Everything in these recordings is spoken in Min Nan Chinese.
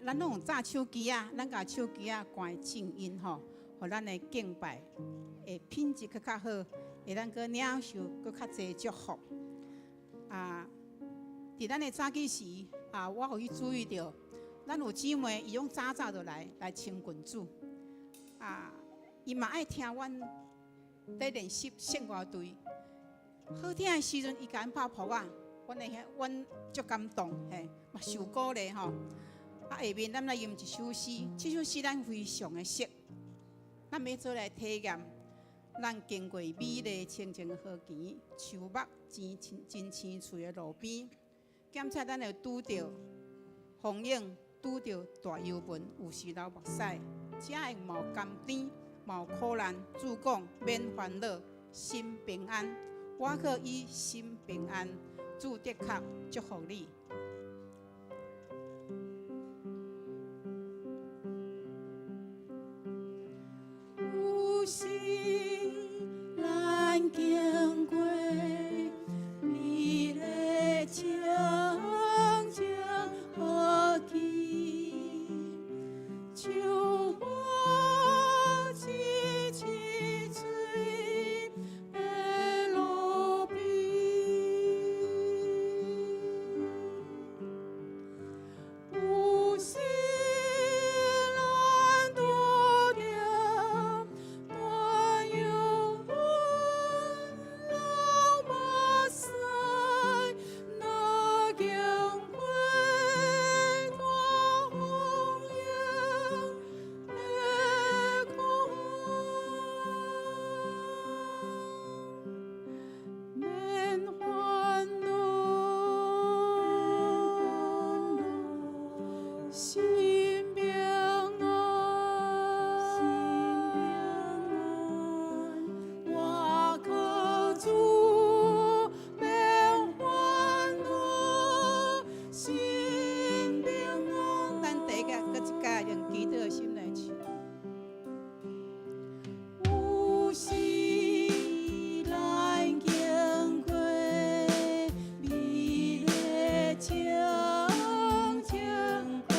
咱攏用紮手機仔，咱共手機仔關靜音吼，予咱的敬拜的品質閣較好，會咱閣領受閣較濟祝福。啊，佇咱的早起時啊，我有去注意著，咱有姊妹伊攏早早就來來穿裙子，啊，伊嘛愛聽阮佇練習聖樂隊。好聽的時陣，伊共阮拍噗仔，阮會遐，阮足感動，嘿，嘛受鼓勵吼。啊，下面咱來吟一首詩，這首詩咱非常的熟，咱欲做來體驗。咱經過美麗清淨的河墘，樹木真真青翠的路邊，檢測咱會拄著風影，拄著大幽門，有時流目屎，才會嘛有甘甜，嘛有苦難。主講免煩惱，心平安。我可以心平安，主的確祝福你。有時咱經過美麗清淨河墘，樹木青青翠的路邊，有時咱拄著大憂悶流目屎，若經過大風湧的苦海，免煩惱，心平安，我靠主免煩惱，心平安。咱第一個閣一擺用祈禱的心來唱。有時咱經過美麗清淨河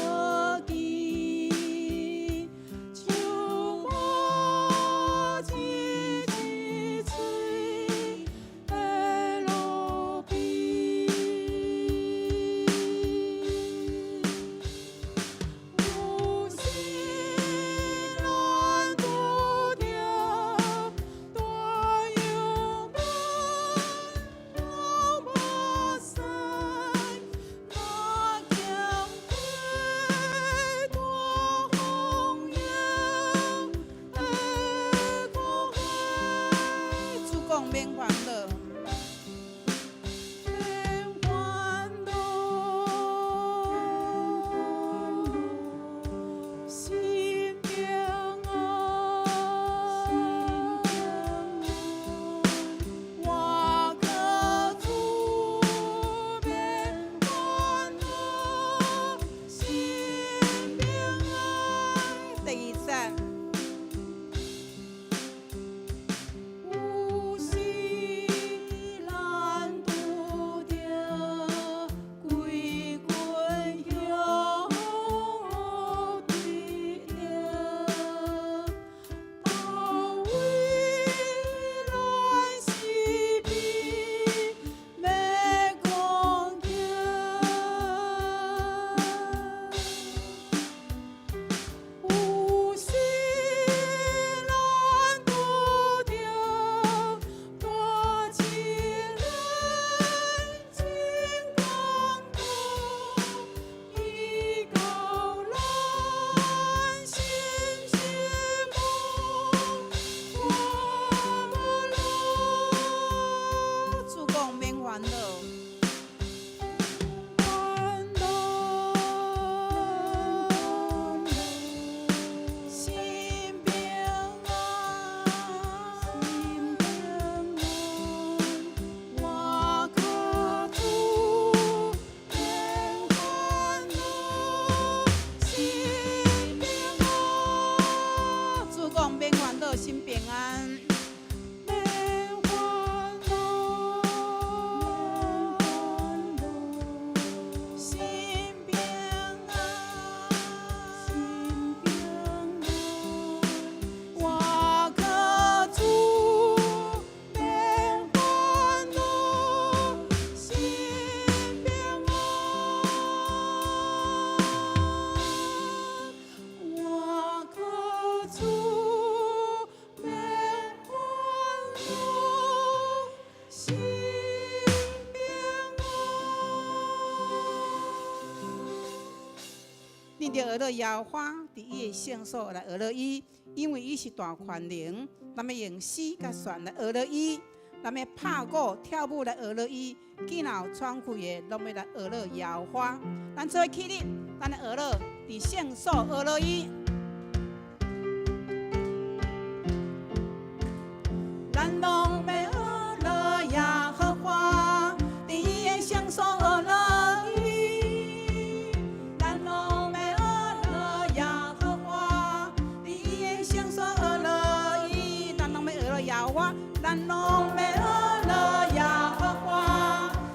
主，免煩惱，心平安。恁著學樂耶和華，佇伊的聖所來學樂伊，因為伊是大權能。咱欲用絲佮絃來學樂伊，咱欲拍鼓跳舞來學樂伊，囝仔有喘氣的，攏欲來學樂耶和華。咱做伙起立，咱來學樂佇聖所學樂伊。咱攏欲學樂耶和華，佇伊的聖所學樂伊。咱攏欲學樂耶和華，佇伊的聖所學樂伊。咱攏欲學樂耶和華，咱攏欲學樂耶和華，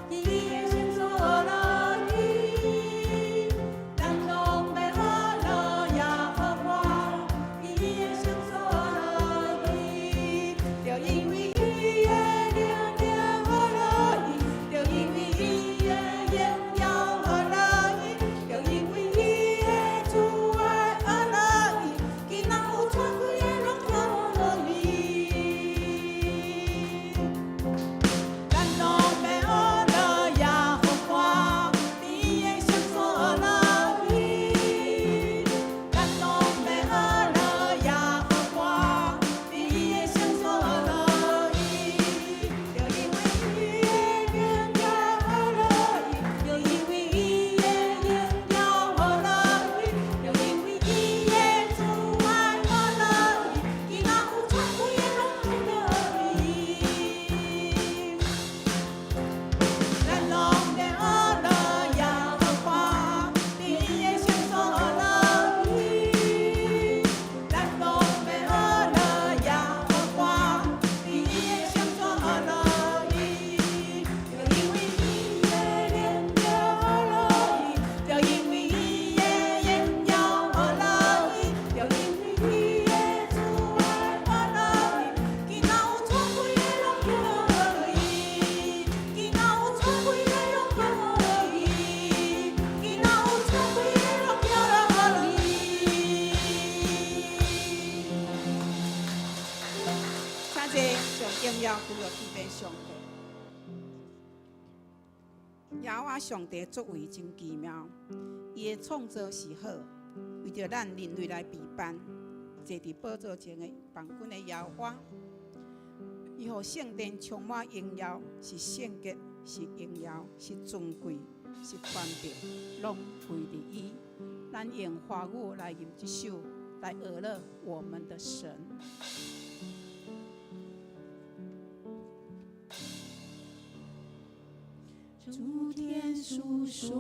佇伊的聖所學樂伊。咱攏欲學樂耶和華，佇伊的聖所學樂伊。就因為伊的能力學樂伊，就因為伊的榮耀學樂伊，就因為伊的慈愛學樂伊，囡仔有喘氣的攏學樂伊。咱攏欲學樂耶和華，佇伊的聖所學樂伊。咱攏欲學樂耶和華，佇伊的聖所學樂伊。就因為伊的榮耀學樂伊，就因為伊的榮耀學樂伊，就因為伊的慈愛學樂伊，囡仔有喘氣的攏學樂伊。咱攏欲學樂耶和華，佇伊的聖所學樂伊。咱攏欲學樂耶和華，佇伊的聖所學樂伊。就因為伊的榮耀學樂伊，就因為伊的榮耀學樂伊，就因為伊的慈愛學樂伊，囡仔有喘氣的攏學樂伊。囡仔有喘氣的攏學樂伊，囡仔有喘氣的攏學樂伊。請坐，將榮耀歸予天父上帝。耶和華上帝作為真奇妙，伊的創造是好，為著咱人類來陪伴，坐佇寶座前的萬軍的耶和華，伊予聖殿充滿榮耀，是聖潔，是榮耀，是尊貴，是權柄，攏歸佇伊。咱用華語來吟這首，來學樂我們的神。諸天訴說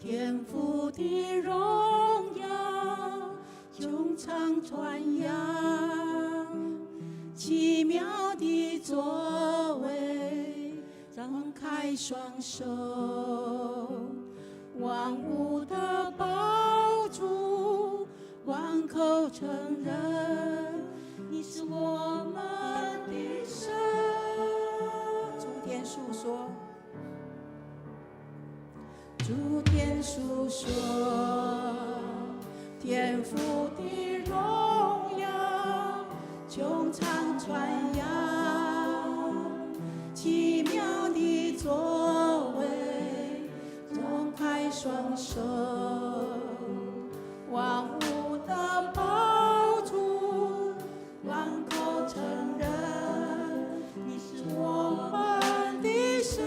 天父的榮耀，穹蒼傳揚奇妙的作為，張開雙手，萬物的寶主，萬口承認你是我們的神。諸天訴說，諸天訴說天父的榮耀，穹蒼傳揚奇妙的作為，張開雙手，萬物的寶主，萬口承認你是我們的神。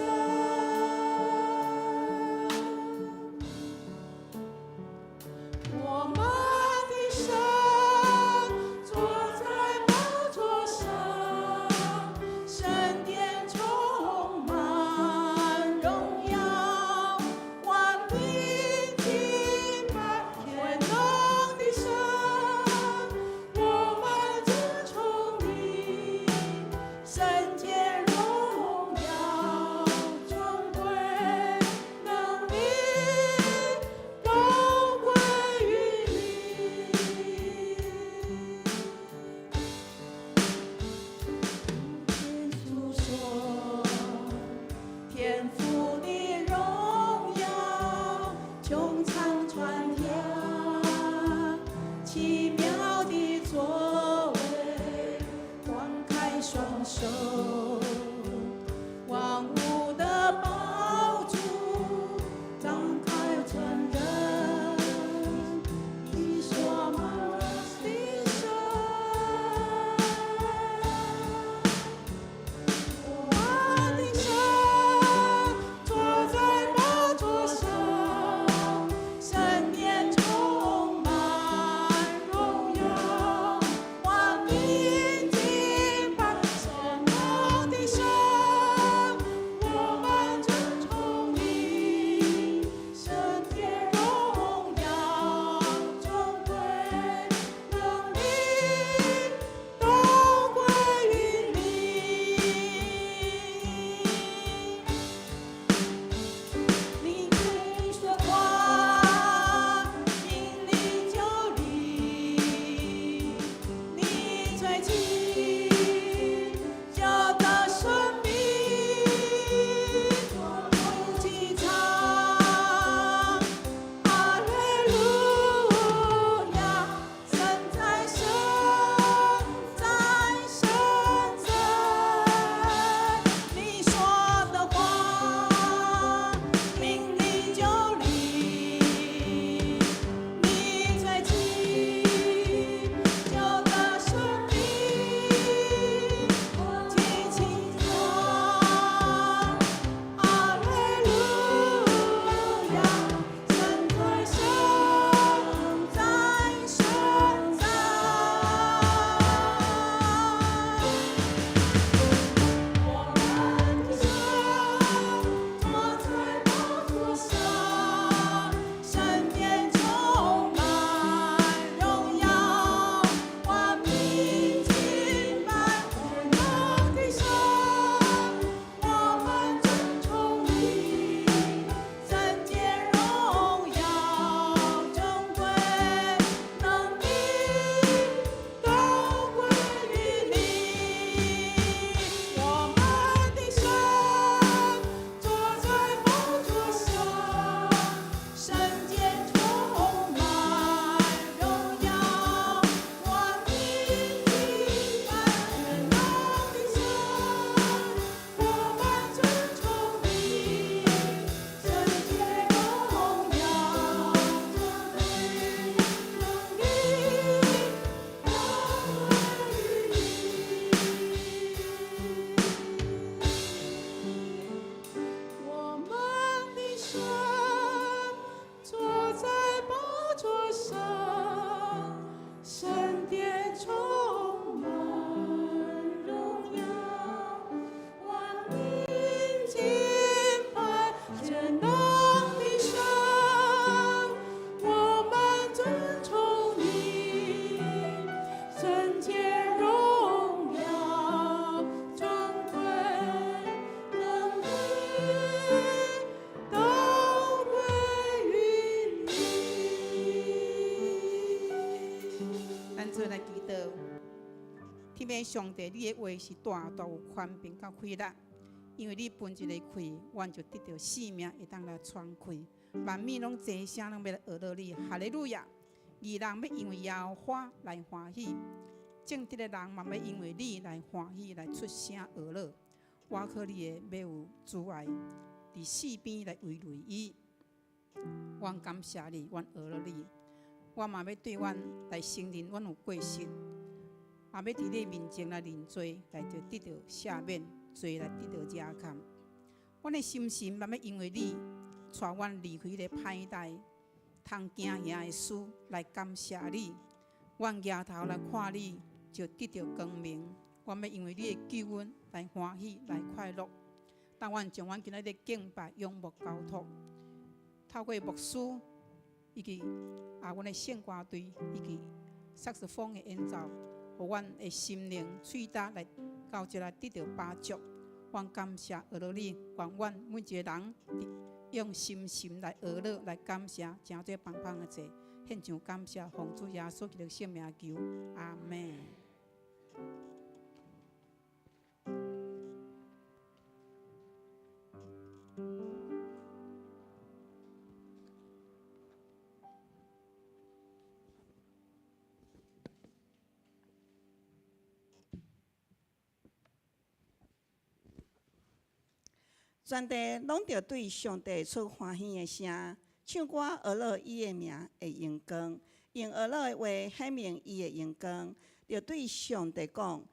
我們的神坐在寶座上，聖殿充滿榮耀，萬民敬拜全能的神，我們尊崇你，聖潔榮耀尊貴能力都歸於你。天訴說天父的榮耀，穹蒼傳揚奇奇妙的作為，張開雙手，萬物的寶座，張開全人，你是我們的神。我們的神坐在寶座上，聖殿充滿榮耀，萬民敬拜全能的神，我們尊崇你，聖潔榮耀尊貴能力都歸於你。你一說話，命立就立；你吹氣，就得生命。齊唱，哈利路亞，神在神在神在。你說的話，命立就立；你吹氣，就得生命。齊齊唱，哈利路亞，神在神在神在。我們的神坐在寶座上，聖殿充滿榮耀，萬民敬拜全能的神，我們尊崇你，聖潔榮耀尊貴能力都歸於你。我們的神坐在寶座上，聖殿充滿榮耀，萬民敬拜全能的神，我們尊崇你，聖潔榮耀尊貴能力都歸於你。我們的神坐在寶座上，聖殿充滿榮耀，萬民敬拜全能的神，我們尊崇你，聖潔榮耀尊貴能力都歸於你。咱做來祈禱，天父上帝，你的話是大大有權柄佮氣力，因為你分一個氣，阮就得著性命，會當來喘氣。萬民攏齊聲攏欲來學樂你，哈利路亞！義人欲因為耶和華來歡喜，正直的人嘛欲因為你來歡喜，來出聲學樂。倚靠你的欲有慈愛，佇四邊來圍圍伊。阮感謝你，阮學樂你。我嘛欲對阮來承認，阮有過失，也欲佇你面前來認罪，來著得著赦免，罪來得著遮蓋。阮的心神嘛欲因為你，帶阮離開彼个歹代，通驚嚇的事來感謝你。阮舉頭來看你，就得著光明。阮欲因為你的救恩來歡喜，來快樂。當阮將阮今仔日的敬拜仰望交託，透過牧師以及阮的聖歌隊以及薩克斯風的演奏，予阮的心靈喙焦來到這來得著飽足。阮感謝學樂你，願阮每一個人用心神來學樂來感謝，成做幫幫的祭，獻上感謝，奉主耶穌基督聖名求，阿們。全地攏著對上帝出歡喜的聲，唱歌呵咾伊的名的榮光，用呵咾的話顯明伊的榮光，著對上帝講：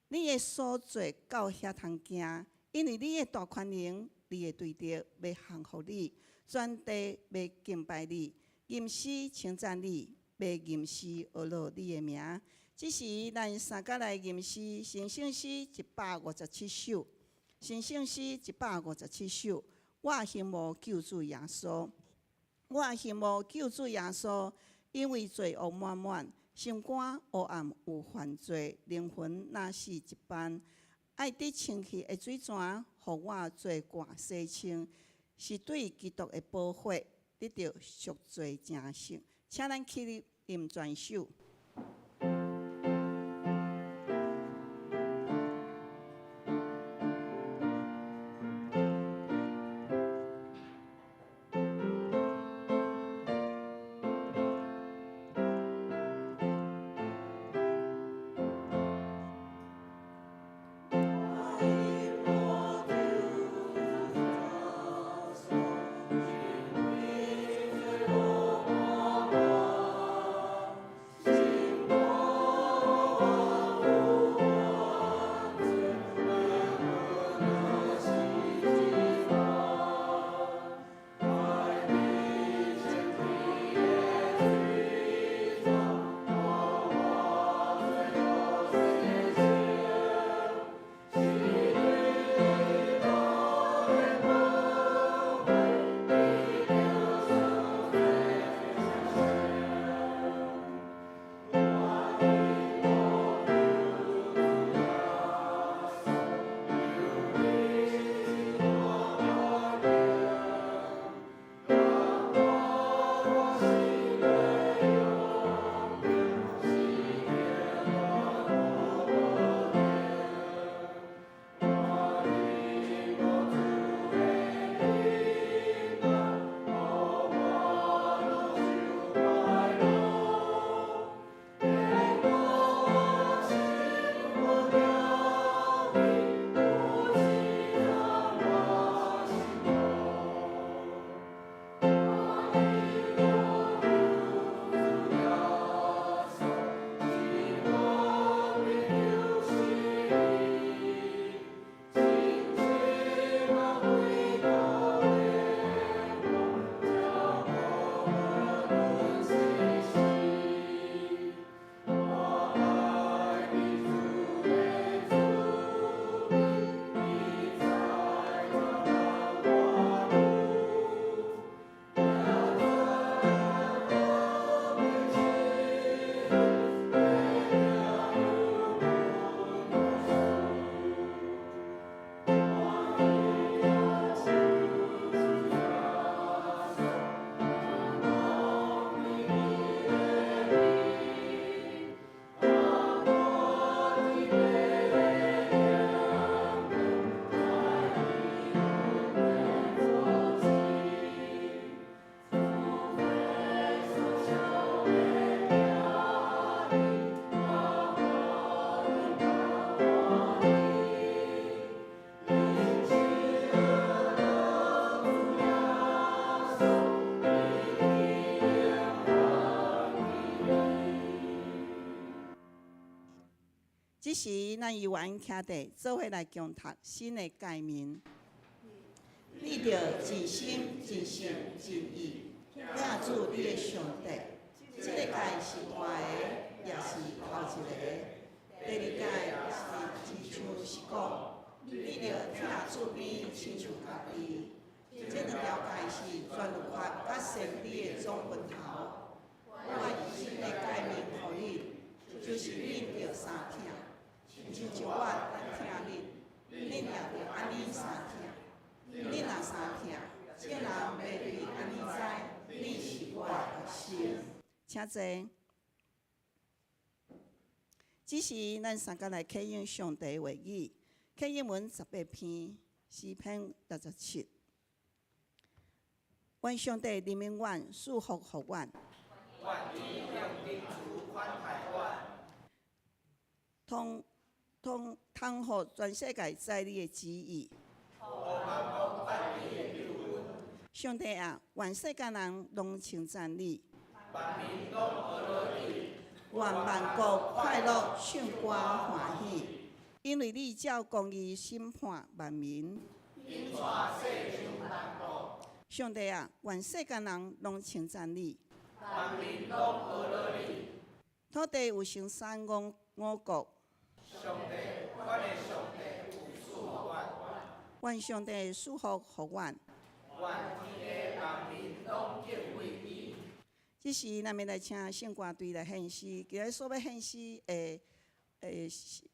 你的所作到遐通行，因為你的大權能，你的對德欲降服你，全地欲敬拜你，吟詩稱讚你，欲吟詩呵咾你的名。這時，咱三佮來吟詩，成聖詩157首，成聖詩157首。我欣慕救主耶穌，我欣慕救主耶穌，因為罪惡滿滿，心肝黑暗有犯罪，靈魂若死一般。愛得清氣的水泉，予我罪過洗清，是對基督的寶血得著贖罪成聖。請咱起立念全首。這時，咱猶原徛佇做伙來共讀新的誡命。你著盡心、盡性、盡意，疼主你的上帝。這个誡是大个，也是頭一个。第二誡是親像是講，你著疼厝邊親像家己。這兩條誡是全律法佮先知的總分頭。我以新的誡命予恁，就是恁著相疼，親像我疼恁，恁也著按呢相疼。恁若相疼，眾人欲對按呢知，恁是我的學生。請坐。這時，咱三佮來啟用上帝話語，啟用文18篇，詩篇67。願上帝憐憫阮，賜福予阮。願伊用仁慈寬待阮。通通通予全世界知你的旨意。予萬國上帝啊，願世間人攏稱讚你。願萬國快樂，唱歌歡喜，因為你照公義審判萬民。上帝啊，願世間人攏稱讚你。土地有生產五穀。願上帝賜福予阮。這時，咱欲來請聖歌隊來獻詩。今日所欲獻詩的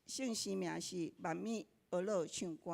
聖詩名是《萬民學樂唱歌》。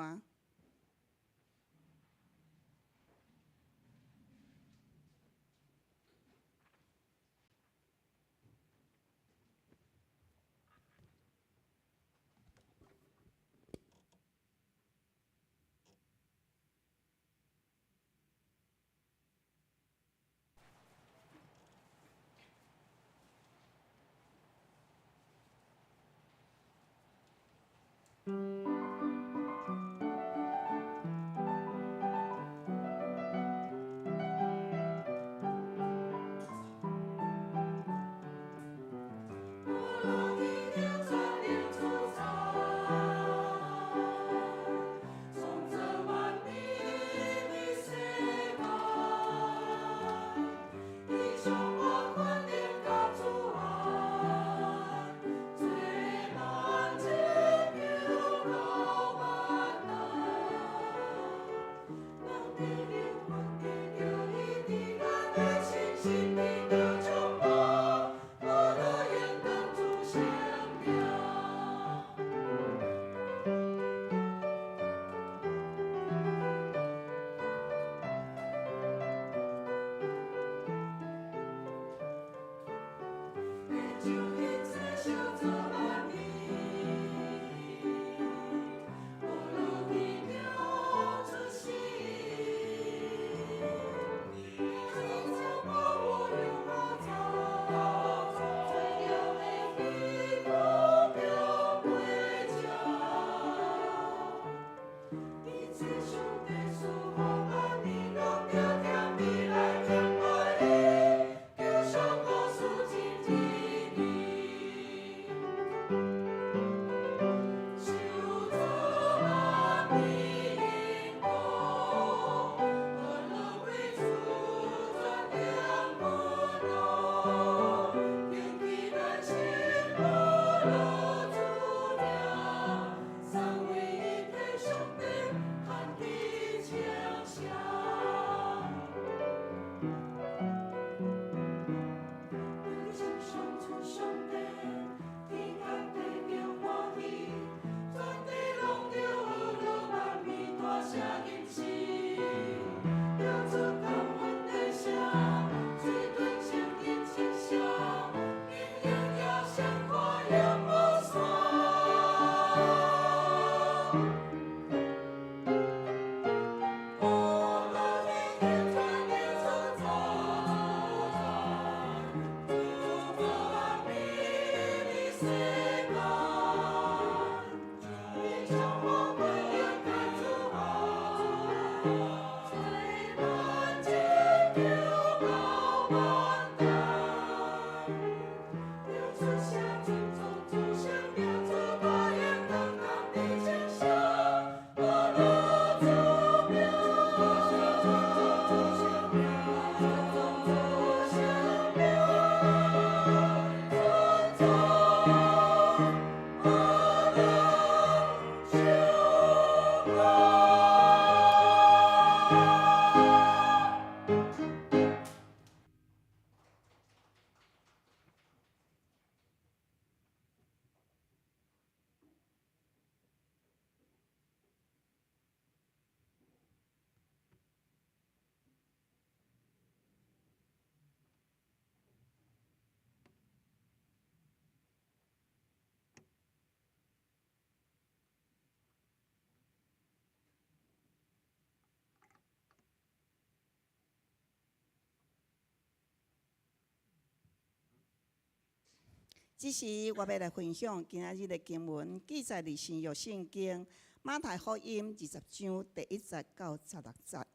這時，我欲來分享今仔日的經文，記載佇新約聖經。馬太福音二十章第一節到十六節，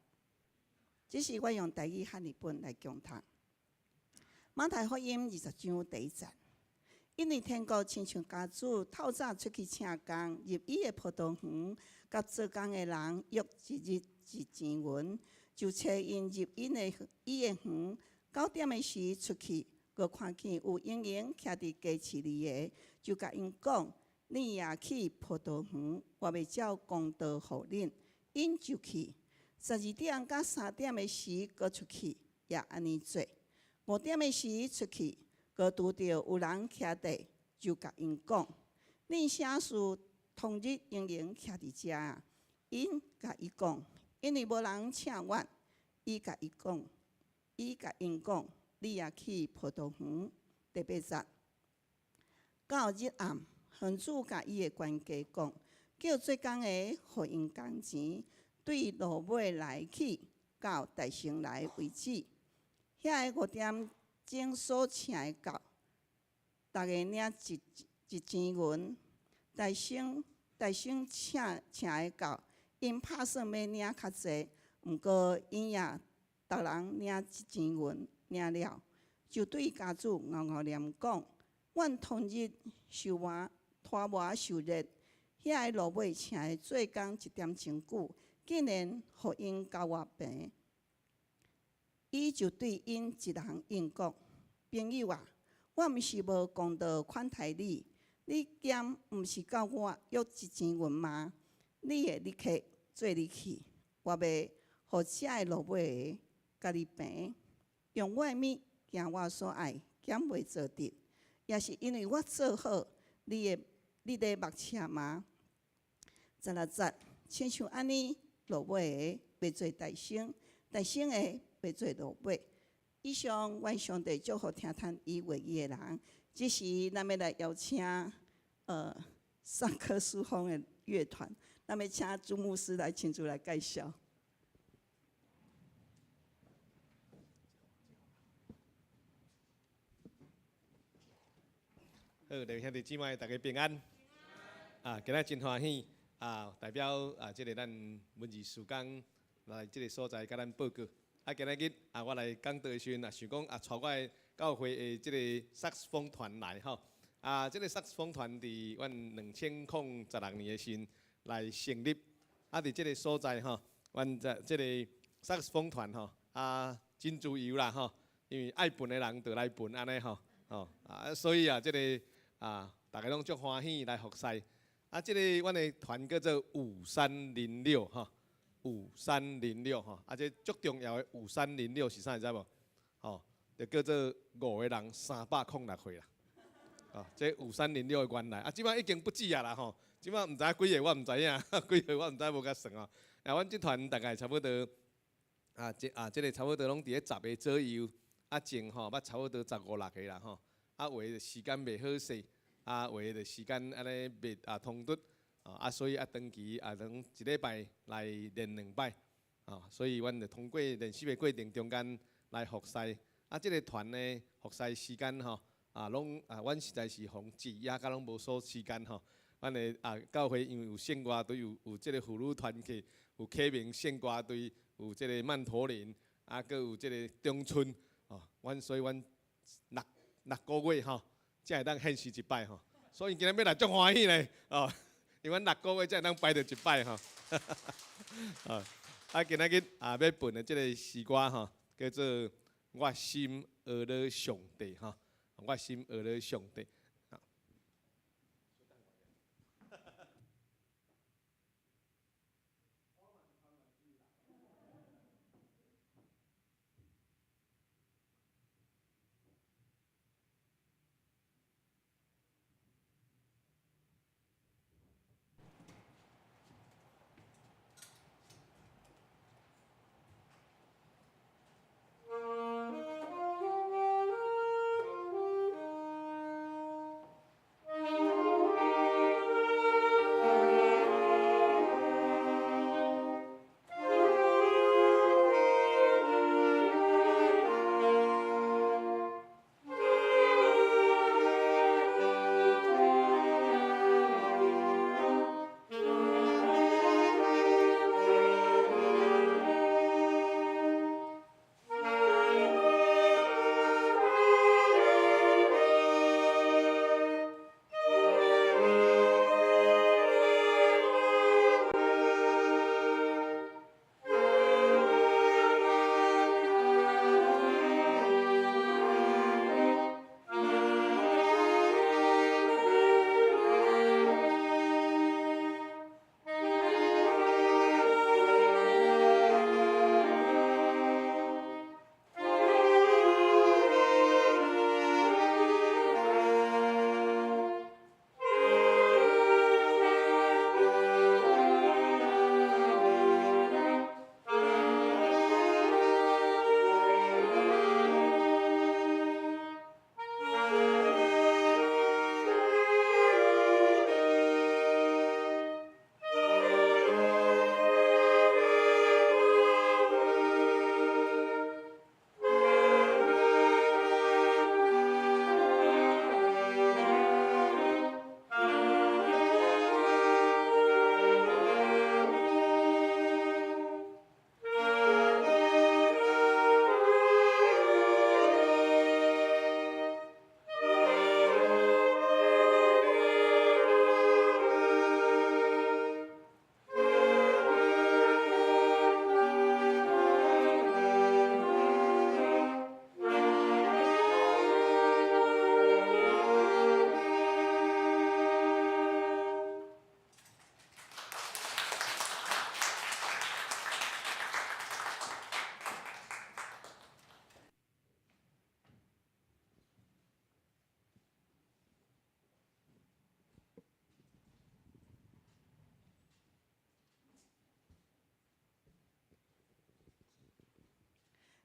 這是我用台語漢譯本來講讀。馬太福音二十章第一節，因為天國親像家主透早出去請工，入伊的葡萄園，佮做工的人約一日一錢銀，就差𪜶入𪜶的伊的園。九點的時出去，閣看見有閒閒徛佇雞市裡的，就共𪜶講：恁也去葡萄園，我欲照工錢予恁。𪜶就去。12點佮3點的時閣出去，也按呢做。5點的時出去，閣拄著有人徛佇，就共𪜶講：恁啥事終日閒閒徛佇遮啊？𪜶共伊講：因為無人請阮。伊共伊講，伊共𪜶講：你也去葡萄園。第八節，到日暗，園主共伊的管家講：叫做工的，予𪜶工錢，對落尾來去，到大先來為止。遐个五點鐘所請的到，逐个領一一錢銀。大先大先請請的到，𪜶拍算欲領較濟，毋過𪜶也逐人領一錢銀，領了，就對家主敖敖念講：阮終日受磨拖磨受熱，遐个落尾請的做工一點鐘久，竟然予𪜶共我平。伊就對𪜶一人應講：朋友啊，我毋是無公道款待你，你敢毋是佮我約一錢銀嗎？你的立刻做你去，我欲予遮个落尾的共你平。用我的物行我所愛，敢袂做得？抑是因為我做好，你的你咧目赤嗎？十六節，親像按呢，落尾的欲做大先，大先的欲做落尾。以上，願上帝祝福聽聽伊話語的人。這時，咱欲來邀請薩克斯風的樂團，咱欲請朱牧師來親自來介紹。好，弟兄姊妹，大家平安。啊，今仔真歡喜啊，代表啊，這个咱文字事工來這个所在共咱報告。啊，今仔日啊，我來講道的時陣啊，想講啊，帶我的教會的這个薩克斯風團來吼。啊，這个薩克斯風團佇阮2016年的時陣來成立。啊，佇這个所在吼，阮這這个薩克斯風團吼，啊，真自由啦吼，因為愛分的人就來分按呢吼，吼啊，所以啊，這个啊，逐家攏足歡喜來服侍。啊，這个阮的團叫做5306吼。五三零六吼，啊，這足重要的五三零六是啥，你知無？吼，就叫做五个人三百空六歲啦。哦，這五三零六的原來，啊，這擺已經不止啊啦吼，這擺毋知幾个，我毋知影，幾个我毋知無共算哦。啊，阮這團大概差不多，啊，這啊，這个差不多攏佇咧十个左右，啊，前吼捌差不多十五六个啦吼。啊，有的時間袂好勢，啊，有的就時間按呢袂啊通拄。啊，所以啊，長期啊，攏一禮拜來練兩擺，啊，所以阮就通過練習的過程中間來服侍。啊，這个團呢，服侍時間吼，啊，攏啊，阮實在是予擠壓甲攏無數時間吼。阮的啊，教會因為有聖歌隊，有有這个婦女團契，有啟明聖歌隊，有這个曼陀林，啊，閣有這个中春，哦，阮所以阮六六個月吼，才會當獻時一擺吼。所以今日欲來足歡喜咧，哦。因為阮六個月才會當排著一擺吼，啊，啊，今仔日啊，欲分的這个詩歌吼，叫做《我心呵咾上帝》吼，我心呵咾上帝。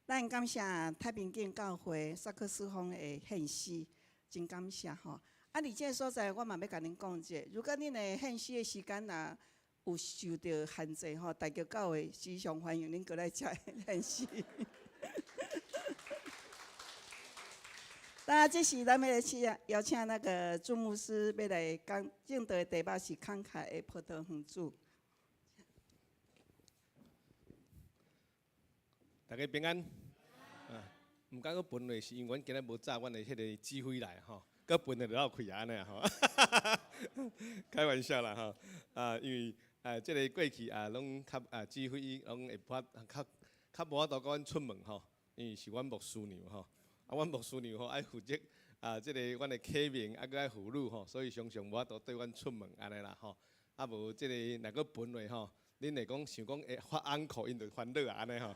咱感謝太平景教會薩克斯風的獻詩，真感謝吼。啊，佇這个所在，我嘛欲共恁講者，如果恁的獻詩的時間若有受著限制吼，大橋教會時常歡迎恁過來遮獻詩。那這時咱欲來請邀請那個朱牧師欲來講證道的題目是慷慨的葡萄園主。大家平安。啊，毋敢閣分話，是因為阮今日無載阮的彼个指揮來吼，閣分就落氣啊按呢吼。開玩笑啦吼，啊，因為啊，這个過去啊，攏較啊指揮攏會發較較無法度共阮出門吼，因為是阮牧師娘吼，啊，阮牧師娘吼愛負責啊，這个阮的啟明啊，閣愛婦女吼，所以常常無法度綴阮出門按呢啦吼。啊，無這个若閣分話吼，恁會講想講會發安可，𪜶就煩惱啊按呢吼。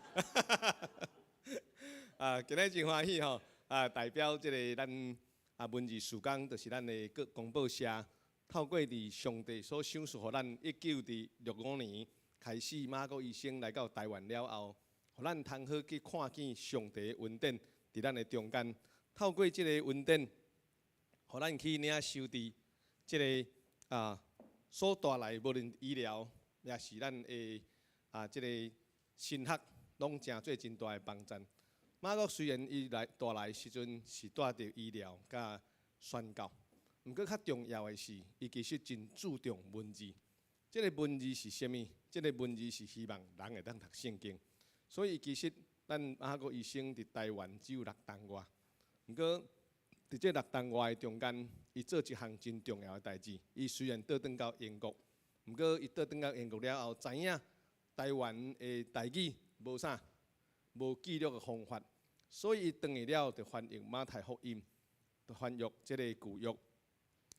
啊，今日真歡喜吼！啊，代表這个咱啊文字事工，就是咱的國公報社，透過佇上帝所賞賜予咱1965年開始，馬國醫生來到台灣了後，予咱通好去看見上帝的恩典佇咱的中間。透過這个恩典，予咱去領受佇這个啊所帶來無論醫療，抑是咱的啊這个神學，攏誠做真大的幫贊。馬國雖然伊來帶來時陣是帶著醫療佮宣教，毋過較重要的是，伊其實真注重文字。這个文字是啥物？這个文字是希望人會當讀聖經。所以其實咱馬國醫生佇台灣只有6冬外，毋過佇這6冬外的中間，伊做一項真重要的代誌。伊雖然倒轉到英國，毋過伊倒轉到英國了後，知影台灣的台語無啥，無記錄的方法。所以伊轉去了後，就翻譯馬太福音，就翻譯這个舊約，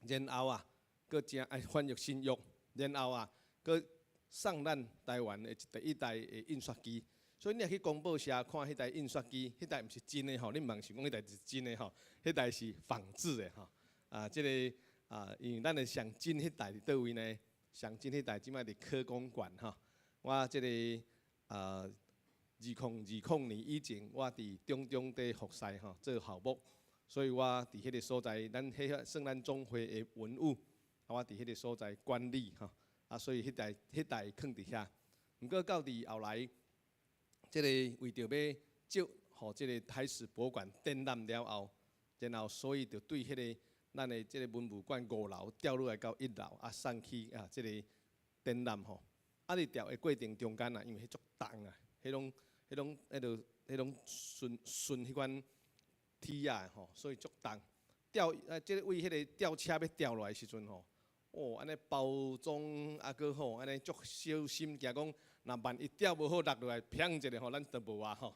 然後啊，閣誠愛翻譯新約，然後啊，閣送咱台灣的第一台的印刷機。所以你若去公報社看彼台印刷機，彼台毋是真的吼，你毋通想講彼台是真的吼，彼台是仿製的吼。啊，這个啊，因為咱的上真彼台佇佗位呢？上真彼台這擺佇科工館吼。我這个啊，2020年以前，我佇中中佇服侍吼做校牧，所以我佇彼个所在，咱彼個算咱總會的文物，啊，我佇彼个所在管理吼，啊，所以彼台彼台囥佇遐。毋過到佇後來，這个為著欲借予這个台史博物館展覽了後，然後所以就對彼个咱的這个文物館五樓調落來到一樓，啊，送去啊這个展覽吼。啊，佇調的過程中間啊，因為彼足重啊，彼攏。彼攏彼落彼攏順順彼款鐵仔吼，所以足重。吊啊，這个位彼个吊車欲吊落來時陣吼，哦，按呢包裝啊，閣吼，按呢足小心，驚講若萬一吊無好落落來，砰一下吼，咱就無啊吼。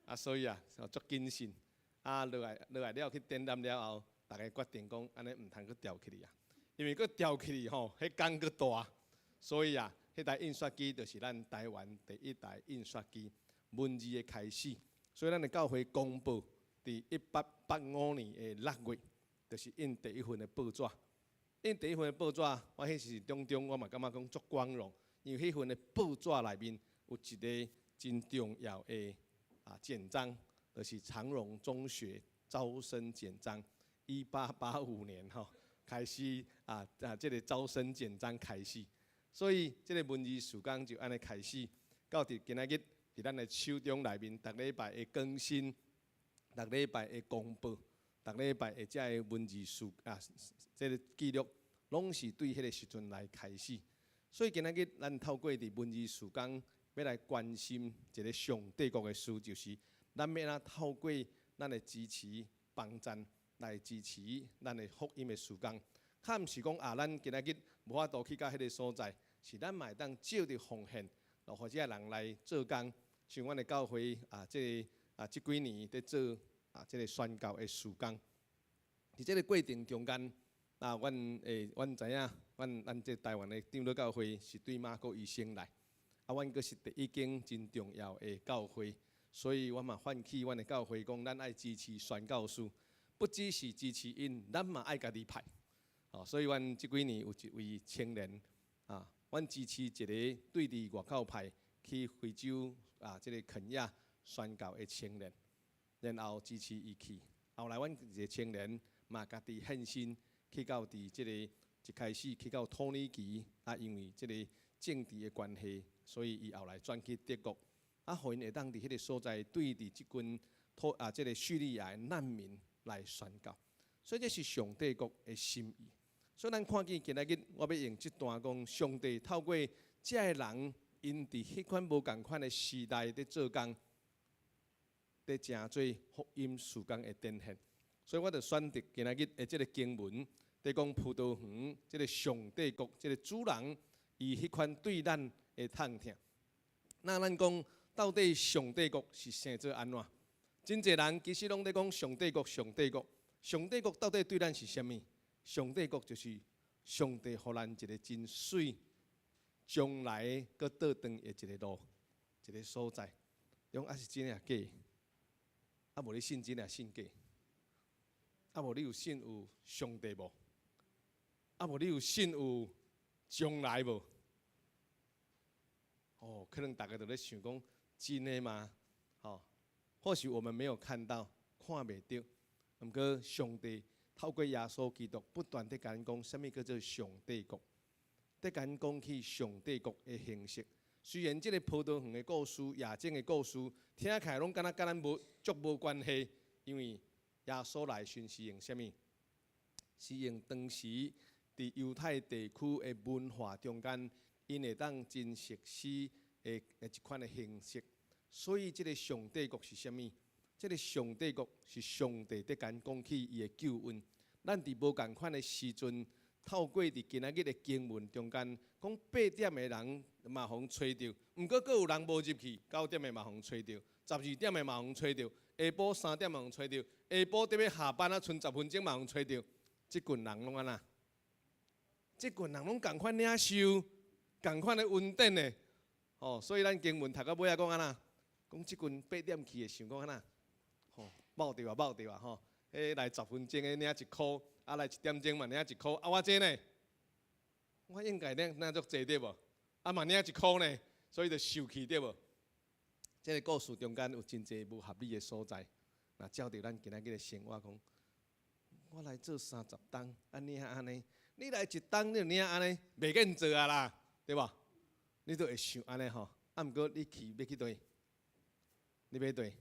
啊，所以啊，足謹慎。啊，落來落來了去展覽了後，逐家決定講，按呢毋通閣吊起去啊，因為閣吊起去吼，彼工閣大。所以啊，彼台印刷機就是咱台灣第一台印刷機。文字的開始，所以咱的教會公報佇1885年的6月，就是印第一份的報紙。印第一份的報紙，我彼時中中，我嘛感覺講足光榮，因為彼份的報紙內面有一个真重要的啊簡章，就是長榮中學招生簡章。1885年吼開始啊啊，這个招生簡章開始，所以這个文字事工就按呢開始，到佇今仔日。佇咱的手中內面，逐禮拜會更新，逐禮拜會公布，逐禮拜會遮个文字事啊，這个記錄，攏是對彼个時陣來開始。所以今仔日咱透過佇文字事工，欲來關心一个上帝國的事，就是咱欲按怎透過咱的支持幫贊來支持咱的福音的事工。較毋是講啊，咱今仔日無法度去到彼个所在，是咱嘛會當藉著奉獻，予這个人來做工。像阮的教會啊，這个啊，這幾年佇做啊，這个宣教的事工。佇這个過程中間，啊，阮會阮知影，阮咱這台灣的長老教會是對馬國醫生來，啊，阮閣是第一間真重要的教會，所以我嘛喚起阮的教會講，咱愛支持宣教士，不只是支持𪜶，咱嘛愛家己派。哦，所以阮這幾年有一位青年，啊，阮支持一个對佇外口派去非洲啊，這个肯亞宣教的青年，然後支持伊去。後來阮一个青年嘛，家己獻身去到佇這個一開始去到土耳其，啊，因為這個政治的關係，所以伊後來轉去德國。啊，予𪜶會當佇彼个所在對佇這群土啊，這个敘利亞的難民來宣教。所以這是上帝國的心意。所以咱看見今仔日，我欲用這段講，上帝透過這个人，𪜶佇彼款無仝款的時代佇做工，佇成做福音事工的展現。所以我就選擇今仔日的這个經文，佇講葡萄園，這个上帝國，這个主人，伊彼款對咱的痛疼。那咱講到底上帝國是生做按怎？真濟人其實攏佇講上帝國，上帝國，上帝國到底對咱是啥物？上帝國就是上帝予咱一个真媠，將來閣倒轉的一个路，一个所在。講啊是真抑假？啊無你信真抑信假？啊無你有信有上帝無？啊無你有信有將來無？哦，可能大家都咧想講真的嗎？吼，或許我們沒有看到，看袂著。毋過上帝透過耶穌基督不斷佇共咱講，啥物叫做上帝國？佇共咱講起上帝國的形式。雖然這个葡萄園的故事、夜景的故事，聽起來攏敢若佮咱無足無關係，因為耶穌來時是用啥物？是用當時佇猶太地區的文化中間，𪜶會當真熟悉的一款的形式。所以這个上帝國是啥物？這个上帝國是上帝佇共咱講起伊的救恩。咱佇無仝款的時陣，透過佇今仔日的經文中間，講八點的人嘛予𪜶揣著，毋過閣有人無入去，9點的嘛予𪜶揣著，12點的嘛予𪜶揣著，下晡3點嘛予𪜶揣著，下晡佇欲下班啊，賰10分鐘嘛予𪜶揣著。這群人攏按怎？這群人攏仝款領受，仝款的恩典的，吼，所以咱經文讀到尾仔講按怎？講這群八點去的想講按怎？吼，冒著啊冒著啊吼！彼來10分鐘的領一箍，啊來1點鐘嘛領一箍，啊我這呢？我應該領領足濟對無？啊嘛領一箍呢，所以就受氣對無？這个故事中間有真濟無合理的所在，若照著咱今仔日的生活講，我來做30冬，啊領按呢？你來一冬你就領按呢，袂瘾做啊啦，對無？你都會想按呢吼，啊毋過你去欲去佗？你欲佗？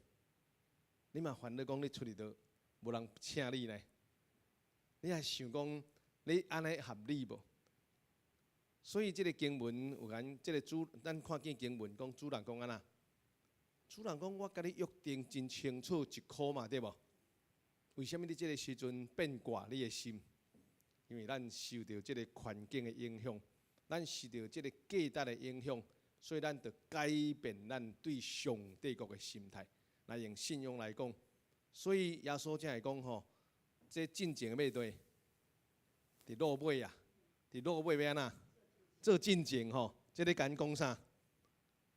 你嘛煩惱講你出去都無人請你呢？你也想講你按呢合理無？所以這个經文有講，這个主，咱看見經文講主人講按怎？主人講我共你約定真清楚一箍嘛，對無？為啥物你這个時陣變卦你的心？因為咱受著這个環境的影響，咱受著這个價值的影響，所以咱著改變咱對上帝國的心態，來用信仰來講。所以耶穌才會講吼，這進前欲佗？佇落尾啊，佇落尾欲按怎？做進前吼，這咧共咱講啥？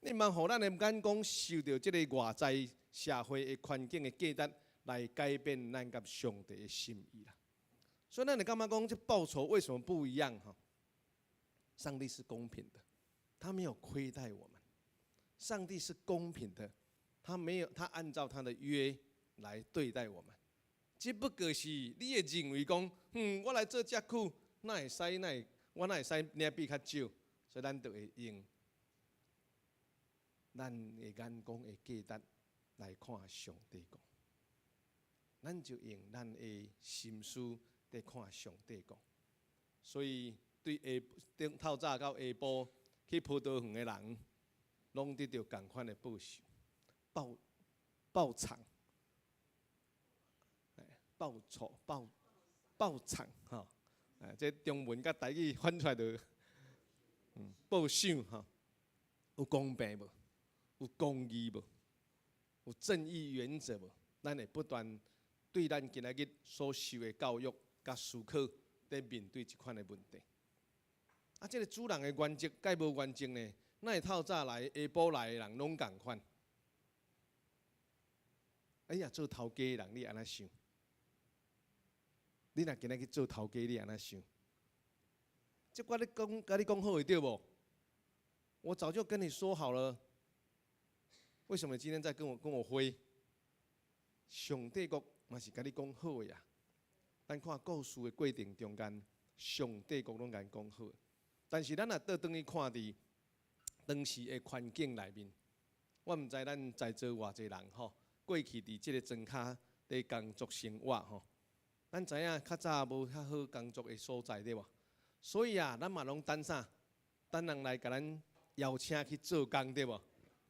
你毋通予咱的眼光受著這个外在社會的環境的價值來改變咱佮上帝的心意啦。所以咱會感覺講，這報酬為什麼不一樣？哈，上帝是公平的，他沒有虧待我們。上帝是公平的，他沒有，他按照他的約來對待我們。只不過是你會認為講，我來做遮久，哪會使？哪會？我哪會使領比較少？所以咱就會用咱的眼光的價值來看上帝國。咱就用咱的心思佇看上帝國。所以對下頂透早到下晡去葡萄園的人，攏得著仝款的報酬、報報償、報酬、報報償吼。哎，這中文佮台語翻出來就，報賞吼，有公平無？有公義無？有正義原則無？咱會不斷對咱今仔日所受的教育佮思考，佇面對這款的問題。啊，這个主人的原則佮無原則呢？哪會透早來、下晡來的人攏仝款？哎呀，做頭家的人，你按怎想？你若今仔去做頭家，你按怎想？這我咧講，共你講好的對無？我早就跟你說好了，為什麼今天在跟我揮？上帝國嘛是共你講好的啊！咱看故事的過程中間，上帝國攏共講好。但是咱若倒轉去看佇當時的環境內面，我毋知咱在座偌濟人吼，過去佇這個莊跤佇工作生活吼，咱知影較早無遐好工作的所在對無？所以啊，咱嘛攏等啥？等人來共咱邀請去做工對無？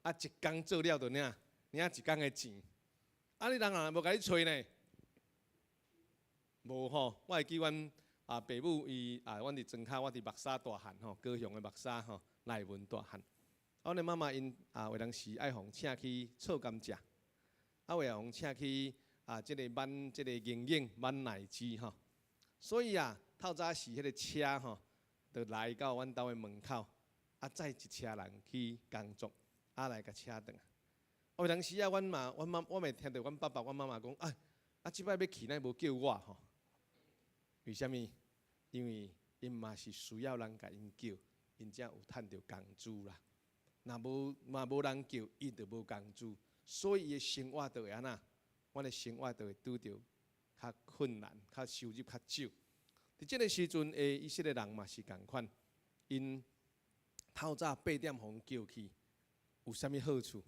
啊，一工做了就領，領一工的錢。啊，你人若無共你揣呢？無吼，我會記阮啊爸母伊啊，阮佇莊跤，我佇木柵大漢吼，高雄的木柵吼，內文大漢。啊，阮的媽媽𪜶啊，有當時愛予請去錯甘蔗，啊，有予請去啊，這個挽這個牛奶、挽奶汁吼。所以啊，透早時彼個車吼，就來到阮兜的門口，啊，載一車人去工作，啊，來共車轉來。有當時啊，阮嘛，阮媽，我會聽著阮爸爸、阮媽媽講，啊，啊，這擺欲去，哪無叫我吼？為啥物？因為𪜶嘛是需要人共𪜶叫，𪜶才有趁著工資啦。若無嘛無人叫，伊就無工資，所以伊的生活就會按怎？阮的生活就會拄著較困難，較收入較少。佇這個時陣的以色列人嘛是仝款，𪜶透早8點予𪜶叫去，有啥物好處？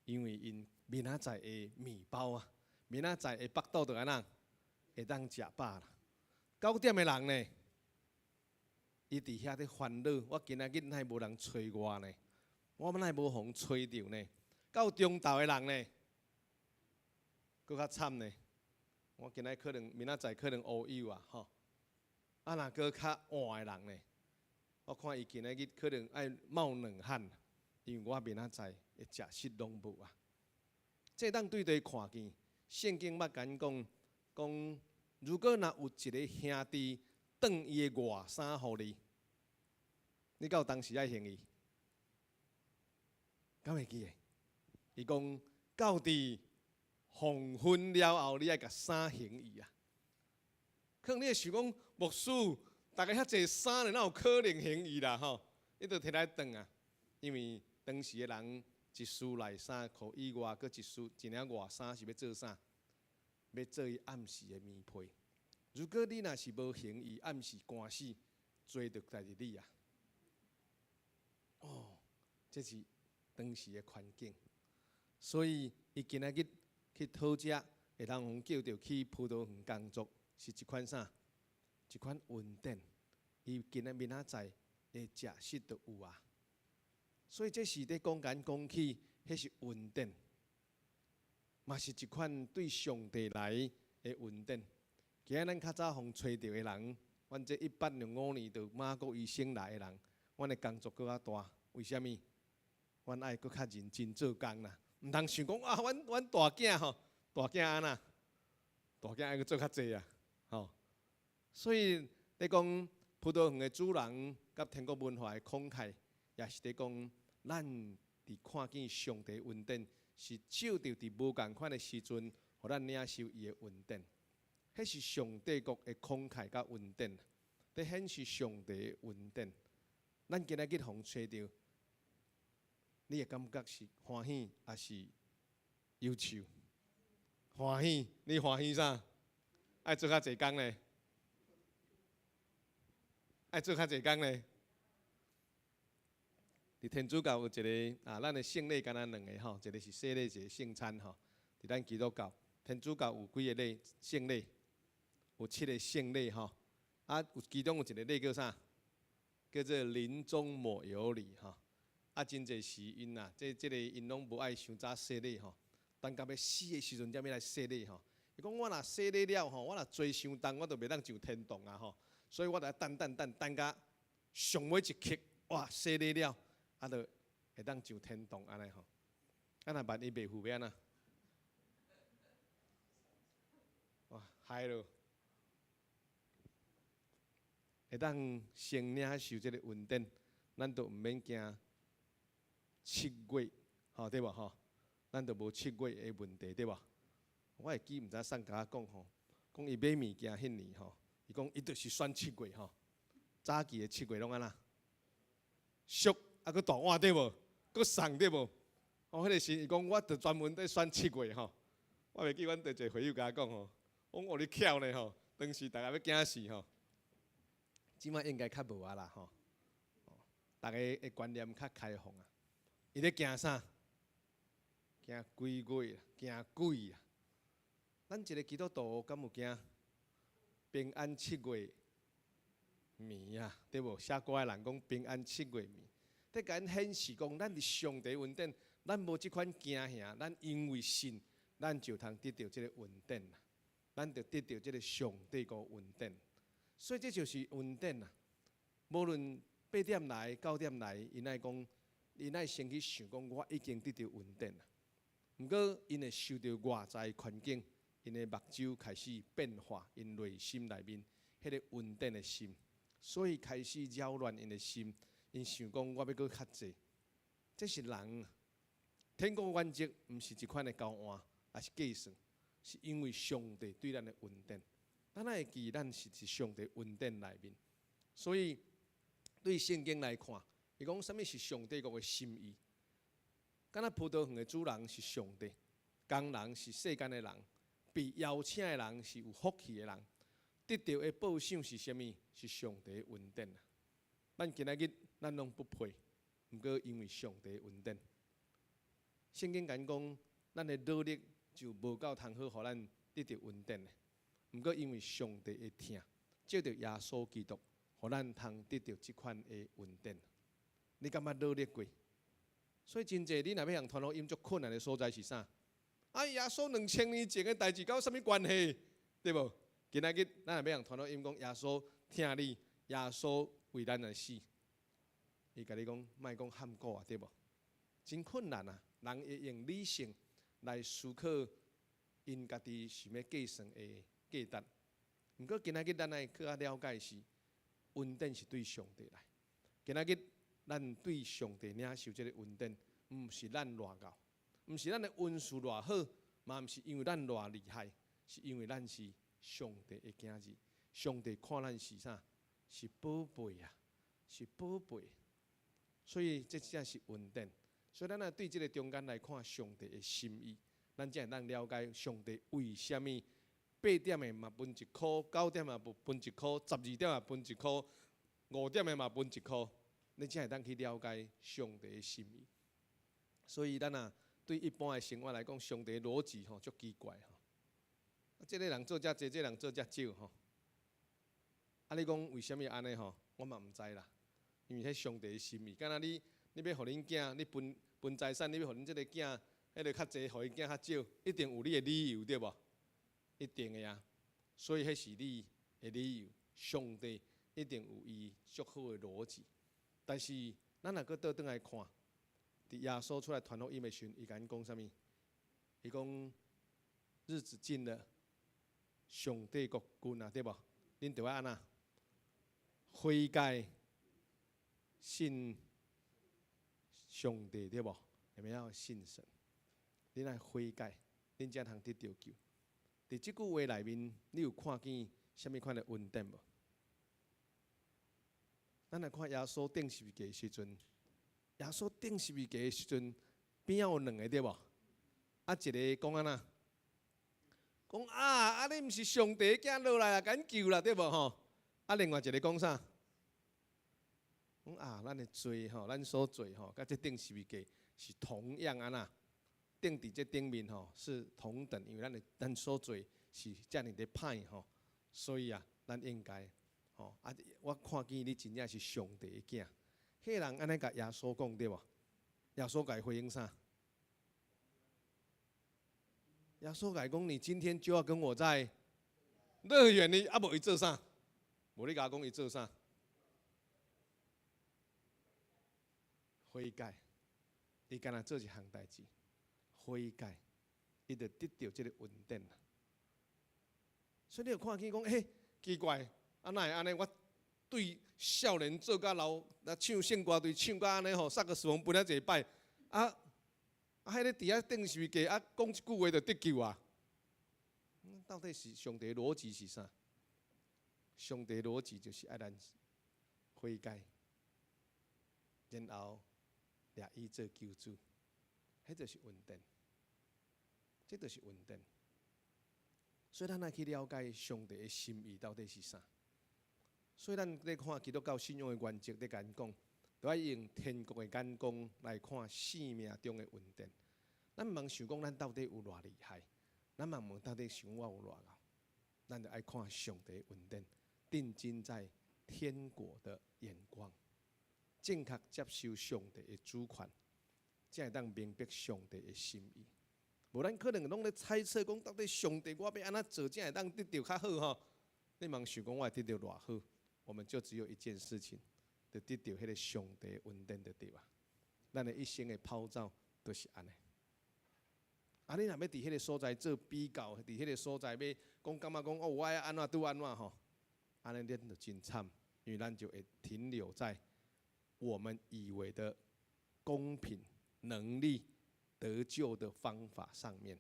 因為𪜶明仔載的麵包啊，明仔載的腹肚就按怎？會當食飽啦。9點的人呢，伊佇遐咧煩惱，我今仔日哪會無人揣我呢？我哪會無予人揣著呢？到中晝的人呢，閣較慘呢。我今仔可能明仔載可能烏有啊，吼。啊，若閣較晚的人呢，我看伊今仔日可能愛冒冷汗，因為我明仔載的食食攏無啊。這當對對看見，聖經捌共講，講如果若有一个兄弟斷伊的外衫予你，你敢有當時愛還伊？敢會記得？伊講到佇黃昏了後，你愛共衫還伊啊。可能你會想講，牧師，逐家遐濟衫，哪有可能還伊啦？吼，你就提來斷啊。因為當時的人一束內衫褲以外，閣一束一領外衫是欲做啥？欲做伊暗時的棉被。如果你若是無還伊，暗時寒死，罪就在佇你啊。哦，這是當時的環境。所以，伊今仔日去討食，會當予叫著去葡萄園工作，是一款啥？一款恩典。伊今仔明仔載的食食就有啊。所以這是咧講緊講起，彼是恩典，嘛是一款對上帝來的恩典。今仔咱較早予揣著的人，阮這1865年就馬國醫生來的人，阮的工作閣較大。為啥物？阮愛閣較認真做工啦，毋通想講啊，阮大囝吼，大囝按怎？大囝愛閣做較濟啊，吼。所以咧講葡萄園的主人佮天國文化的慷慨，也是咧講咱佇看見上帝恩典，是照著佇無仝款的時陣，予咱領受伊的恩典。彼是上帝國的慷慨佮恩典，咧顯示上帝的恩典。咱今仔日予揣著，你會感覺是歡喜抑是憂愁？歡喜，你歡喜啥？愛做較濟工咧？愛做較濟工咧？佇天主教有一个啊，咱的聖禮敢若兩个吼，一个是洗禮，一个聖餐吼。佇咱基督教，天主教有幾个禮聖禮？有七個聖禮吼。啊，有其中有一个禮叫啥？叫做臨終抹油禮吼。啊，真濟時𪜶啊，這个𪜶攏無愛傷早洗禮吼，等到欲死的時陣才欲來洗禮吼。伊講我若洗禮了吼，我若罪傷重，我就袂當上天堂啊吼。所以我著愛等等等等到上尾一刻，哇，洗禮了，啊，就會當上天堂按呢吼。啊，若萬一袂赴欲按怎？哇，害咯！會當先領受這个恩典，咱就毋免驚七月，吼對無吼？咱就無七月的問題對無？我會記毋知啥共我講吼，講伊買物件彼年吼，伊講伊就是選七月吼，早期的七月攏按怎？俗啊，閣大碗對無？閣送對無？哦，彼个時伊講我著專門佇選七月吼，我袂記阮佇一個會友共我講吼，講哦你巧呢吼，當時逐家欲驚死吼，這擺應該較無啊啦吼，逐家的觀念較開放啊，伊咧驚啥？驚鬼月，驚鬼啊！咱一個基督徒敢有驚？平安七月暝啊，對無？寫歌的人講平安七月暝，這共咱顯示講，咱佇上帝恩典，咱無這款驚嚇，咱因為信，咱就通得著這個恩典啦，咱就得著這個上帝個恩典。所以這就是恩典啊！無論八點來、九點來，𪜶愛講，𪜶愛先去想講，我已經得著恩典啦。毋過，𪜶會受著外在環境，𪜶的目睭開始變化，𪜶內心內面彼個恩典的心，所以開始擾亂𪜶的心。𪜶想講，我欲閣較濟，這是人天國原則，毋是一款的交換，抑是計算，是因為上帝對咱的恩典。咱愛會記，咱是佇上帝恩典內面。所以對聖經來看，伊講啥物是上帝國的心意？敢若葡萄園的主人是上帝，工人是世間的人，被邀請的人是有福氣的人，得著的報賞是啥物？是上帝的恩典啊！咱今仔日咱攏不配，毋過因為上帝的恩典。聖經敢講，咱的努力就無夠通好，予咱得著恩典的。毋過因為上帝的疼，藉著耶穌基督，予咱通得著這款的恩典。你敢捌努力過？所以真濟，你若欲予人傳福音，足困難的所在是啥？啊，耶穌2000年前的代誌，佮我啥物關係？對無？今仔日咱若欲予人傳福音，講耶穌疼你，耶穌為咱而死，伊共你講，莫講喊古啊，對無？真困難啊！人會用理性來思考，𪜶家己想欲計算的價值。毋過今仔日咱愛閣較了解是，恩典是對上帝來。今仔日咱對上帝領受這个恩典，毋是咱偌𠢕，毋是咱的恩賜偌好，嘛毋是因為咱偌厲害，是因為咱是上帝的囝兒。上帝看咱是啥？是寶貝啊，是寶貝。所以這才是恩典。所以咱若對這个中間來看上帝的心意，咱才會當了解上帝為啥物八點的嘛分一箍，九點嘛分一箍，12點嘛分一箍，5點的嘛分一箍，你才會當去了解上帝的心意。所以咱若對一般的生活來講，上帝邏輯吼足奇怪吼。啊，這个人做遮濟，這个人做遮少吼。啊，你講為啥物按呢吼？我嘛毋知啦。因為彼上帝的心意，敢若你，你欲予恁囝，你分分財產，你欲予恁這个囝，彼个較濟，予伊囝較少，一定有你的理由對無？一定的啊。所以彼是你的理由，上帝一定有伊足好的邏輯。但是咱若閣倒轉來看，佇耶穌出來傳福音的時陣，伊共𪜶講啥物？伊講日子近了，上帝國近啊，對無？恁著愛按怎？悔改，信上帝對無？你們要信神，恁愛悔改，恁才通得著救。佇這句話內面，你有看見啥物款的恩典無？咱來看耶穌釘十字架的時陣，耶穌釘十字架的時陣，邊仔有兩个對無？啊，一个講按怎？講啊，啊你毋是上帝囝落來啊，共𪜶救啦，對無吼？啊，另外一个講啥？講啊，咱的罪吼，咱所做吼，佮這釘十字架是同樣按怎？釘佇這頂面吼是同等，因為咱的咱所做是遮爾的歹吼，所以啊，咱應該吼啊，我看見你真正是上帝的囝。彼个人按呢共耶穌講對無？耶穌共伊回應啥？耶穌共伊講：你今天就要跟我在樂園裡，啊無伊做啥？無你共我講伊做啥？悔改，伊干焦做一項代誌，悔改，伊就得著這个恩典啦。所以你有看見講，欸，奇怪，啊哪會按呢？我對少年做甲老，啊唱聖歌隊唱甲按呢吼，薩克斯風分遐濟擺，啊啊，彼个佇遐釘十字架，啊講一句話就得救啊？到底是上帝邏輯是啥？上帝邏輯就是愛咱悔改，然後掠伊做救主，彼就是恩典，這就是恩典。所以咱愛去了解上帝的心意到底是啥。所以咱咧看基督教信仰的原則，咧共咱講，都愛用天國的眼光來看生命中的恩典。咱毋通想講咱到底有偌厲害，咱嘛毋到底想我有偌𠢕，咱就愛看上帝的恩典，定睛在天國的眼光，正確接受上帝的主權，才會當明白上帝的心意。無咱可能攏咧猜測講，到底上帝我欲按怎做才會當得著較好吼？你茫想講我會得著偌好？我們就只有一件事情，就得著彼个上帝恩典就對啊。咱的一生的跑走就是按呢。啊，你若欲佇彼个所在做比較，佇彼个所在欲講感覺講哦，我愛按怎拄按怎吼，按呢咱就真慘，因為咱就會停留在我們以為的公平、能力、得救的方法上面。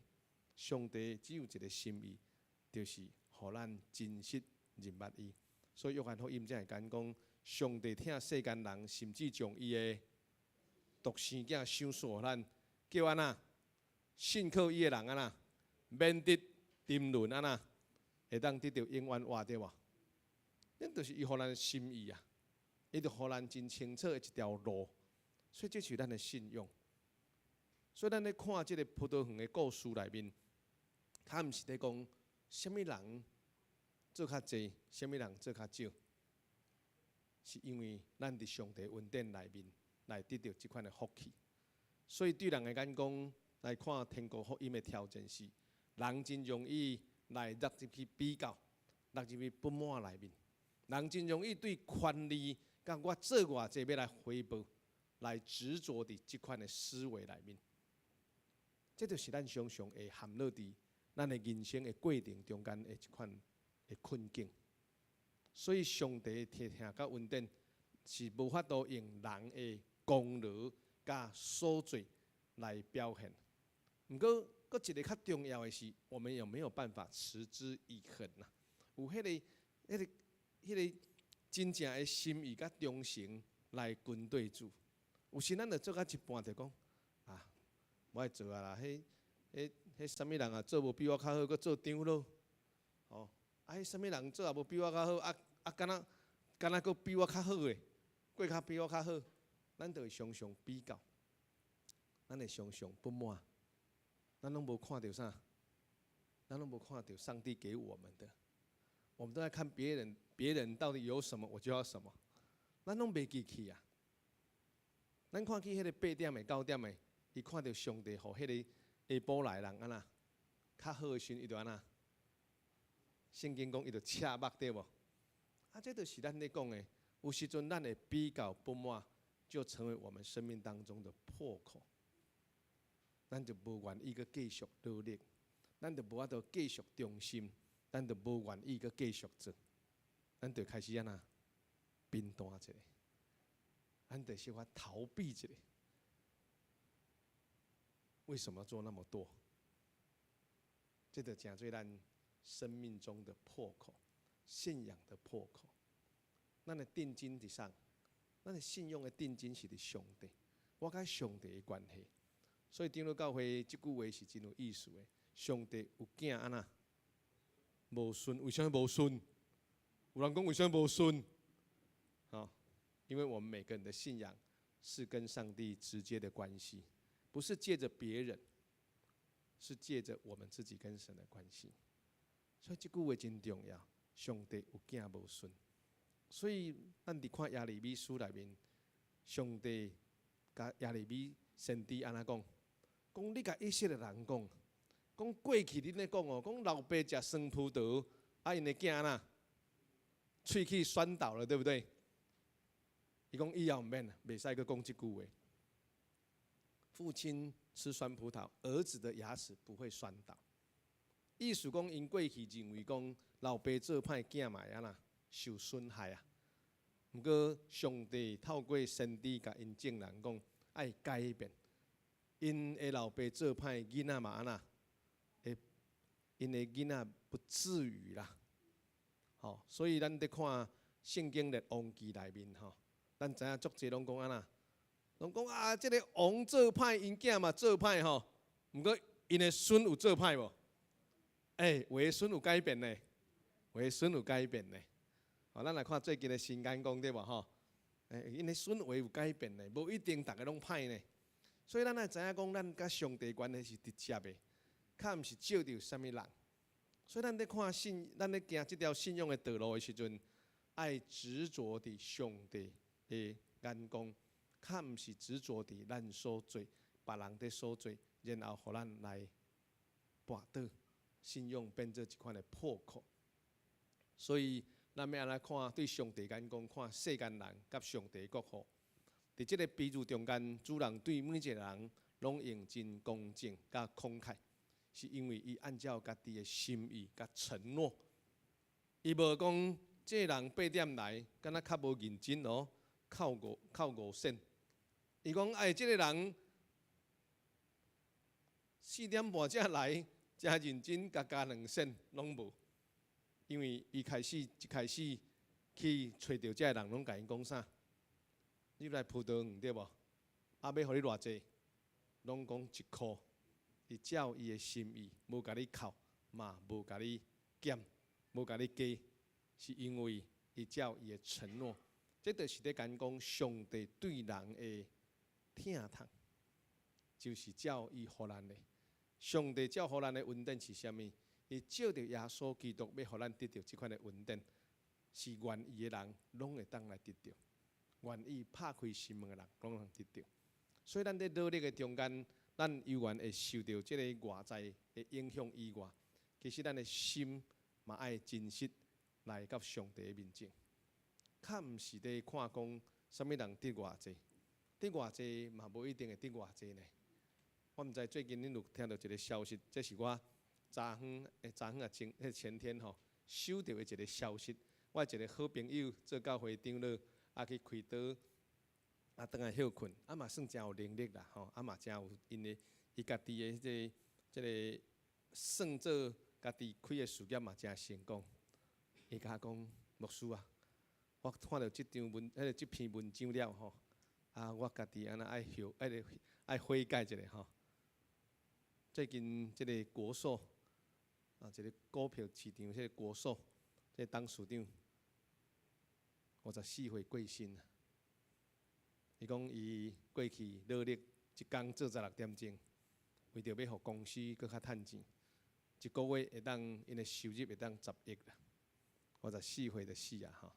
上帝只有一個心意，就是予咱真實認捌伊。所以約翰福音才會講講，上帝疼世間人，甚至將伊的獨生囝賞賜予咱，叫按怎信靠伊的人按怎免得沉淪按怎會當得著永遠活對無？咱就是伊予咱的心意啊，伊就予咱真清楚的一條路，所以這是咱的信仰。所以咱咧看這个葡萄園的故事內面，較毋是咧講啥物人做較濟，啥物人做較少，是因為咱佇上帝恩典內面來得著這款的福氣。所以對人的眼光來看，天國福音的挑戰是，人真容易來落入去比較，落入去不滿內面。人真容易對權利佮我做偌濟欲來回報，來執著佇這款的思維內面。這就是咱常常會陷落佇咱的人生的過程中間的一款的困境。所以上帝的疼佮恩典是無法度用人的功勞佮所做來表現。毋過，閣一个較重要的是，我們有沒有辦法持之以恆啊？有彼個真正的心意佮忠誠來跟對主。有時咱就做到一半就講啊，無愛做啊啦，彼啥物人啊做無比我較好，閣做長老，吼，啊，彼啥物人做也無比我較好，啊啊，敢若閣比我較好的，過較比我較好，咱就會常常比較，咱會常常不滿，咱攏無看著啥？咱攏無看著上帝給我們的，我們都在看別人，別人到底有什麼，我就要什麼，咱攏袂記起啊。咱看見彼个八點的、九點的，伊看著上帝予彼个下晡來人按怎較好的時陣，伊就按怎？聖經講伊就赤目對無？啊，這就是咱咧講的。有時陣咱會比較不滿，就成為我們生命當中的破口。咱就無願意閣繼續努力，咱就無法度繼續忠心，咱就無願意閣繼續做，咱就開始按怎平淡一下，咱就小可逃避一下。為什麼做那麼多？這就成做咱生命中的破口，信仰的破口。咱的定睛佇啥？咱的信仰的定睛是佇上帝，我佮上帝的關係。所以長老教會這句話是真有意思的。上帝有囝按怎？無孫，為啥物無孫？有人講為啥物無孫？吼，因為我們每個人的信仰是跟上帝直接的關係，不是借著別人，是借著我們自己跟神的關係。所以這句話真重要。上帝有囝無孫，所以咱佇看耶利米書內面，上帝共耶利米先知按怎講？講你共以色列人講，講過去恁咧講哦，講老爸食酸葡萄，啊𪜶的囝按怎？喙齒酸倒了，對不對？伊講以後毋免，袂使閣講這句話。父親吃酸葡萄，兒子的牙齒不會酸倒。意思講，𪜶過去認為講老爸做歹，囝嘛會按怎受損害啊。毋過上帝透過先知共𪜶眾人講，愛改變。𪜶的老爸做歹，囡仔嘛按怎？會𪜶的囡仔不至於啦。吼，所以咱佇看聖經列王記內面吼，咱知影足濟攏講按怎，攏講啊，這个王做歹，𪜶囝嘛做歹吼。毋過𪜶的孫有做歹無？欸，有的孫有改變呢，有的孫有改變呢。吼，咱來看最近的新眼光對無吼？欸，𪜶的孫有的有改變呢，無一定逐个攏歹呢。所以咱愛知影講，咱佮上帝關係是直接的，較毋是藉著啥物人。所以咱咧看信，咱咧行這條信仰的道路的時陣，愛執著佇上帝的眼光，較毋是執著佇咱所做，別人佇所做，然後予咱來跋倒，信仰變做一款的破口。所以咱欲按怎看對上帝眼光看世間人佮上帝國吼，佇這个比喻中間，主人對每一个人攏用真公正佮慷慨，是因為伊按照家己的心意佮承諾，伊無講這个人8點來，敢若較無認真哦，扣5仙。伊講哎，這个人4點半才來，誠認真，共加2仙攏無。因為伊開始一開始去揣著這个人，攏共𪜶講啥？你來葡萄園對無？啊，欲予你偌濟？攏講1箍。伊照伊的心意，無共你扣，嘛無共你減，無共你加，是因為伊照伊的承諾。這就是咧講講上帝對人的疼痛，就是照伊予咱的。上帝照予咱的恩典是啥物？伊藉著耶穌基督欲予咱得著這款的恩典，是願意的人攏會當來得著，願意拍開心門的人攏通得著。所以咱佇努力的中間，咱猶原會受著這个外在的影響以外，其實咱的心嘛愛真實來到上帝的面前，較毋是佇看講啥物人得偌濟，得偌濟嘛無一定會得偌濟呢。我毋知最近恁有聽著一个消息，這是我昨昏欸昨昏啊前彼前天吼收著的一个消息。我一个好朋友做教會長老，啊去開刀，啊轉來歇睏，啊嘛算誠有能力啦吼，啊嘛誠有𪜶的伊家己的這个算做家己開的事業嘛誠成功。伊共我講，牧師啊，我看著這張文，彼个這篇文章了吼，啊我家己按呢愛後，愛個愛悔改一下吼。最近這个國壽啊，一个股票市場，這个國壽，這个董事長54歲過身啊。伊講伊過去努力一工做16點鐘，為著欲予公司閣較趁錢，一个月會當𪜶的收入會當10億啦。54歲就死啊吼！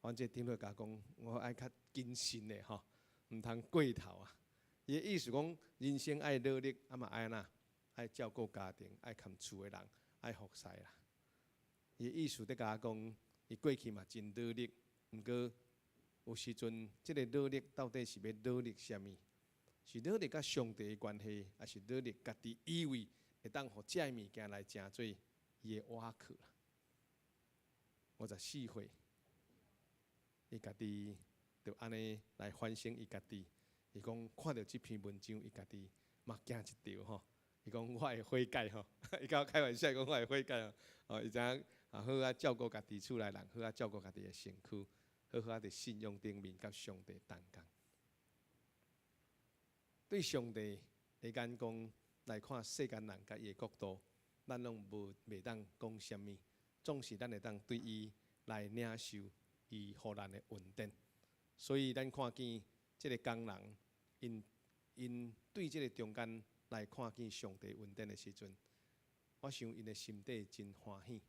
阮這長老共我講，我愛較謹慎的吼，毋通過頭啊。伊的意思講，人生愛努力，啊嘛愛按怎？愛照顧家庭，愛看厝的人，愛服侍啦。伊的意思佇共我講，伊過去嘛真努力，毋過有時陣，這个努力到底是欲努力啥物？是努力佮上帝的關係，抑是努力家己以為會當予這个物件來成做伊的倚靠啦？54歲，伊家己就按呢來反省伊家己。伊講看著這篇文章，伊家己嘛驚一跳吼。伊講我會悔改吼，伊共我開玩笑講我會悔改吼。哦，伊知影啊，好好照顧家己厝內人，好好照顧家己的身軀，好好佇信仰頂面佮上帝同工。對上帝的眼光來看世間人佮伊的國度，咱攏無袂當講啥物，總是咱會當對伊來領受伊予咱的恩典。所以咱看見這个工人，𪜶𪜶對這个中間來看見上帝恩典的時陣，我想𪜶的心底真歡喜。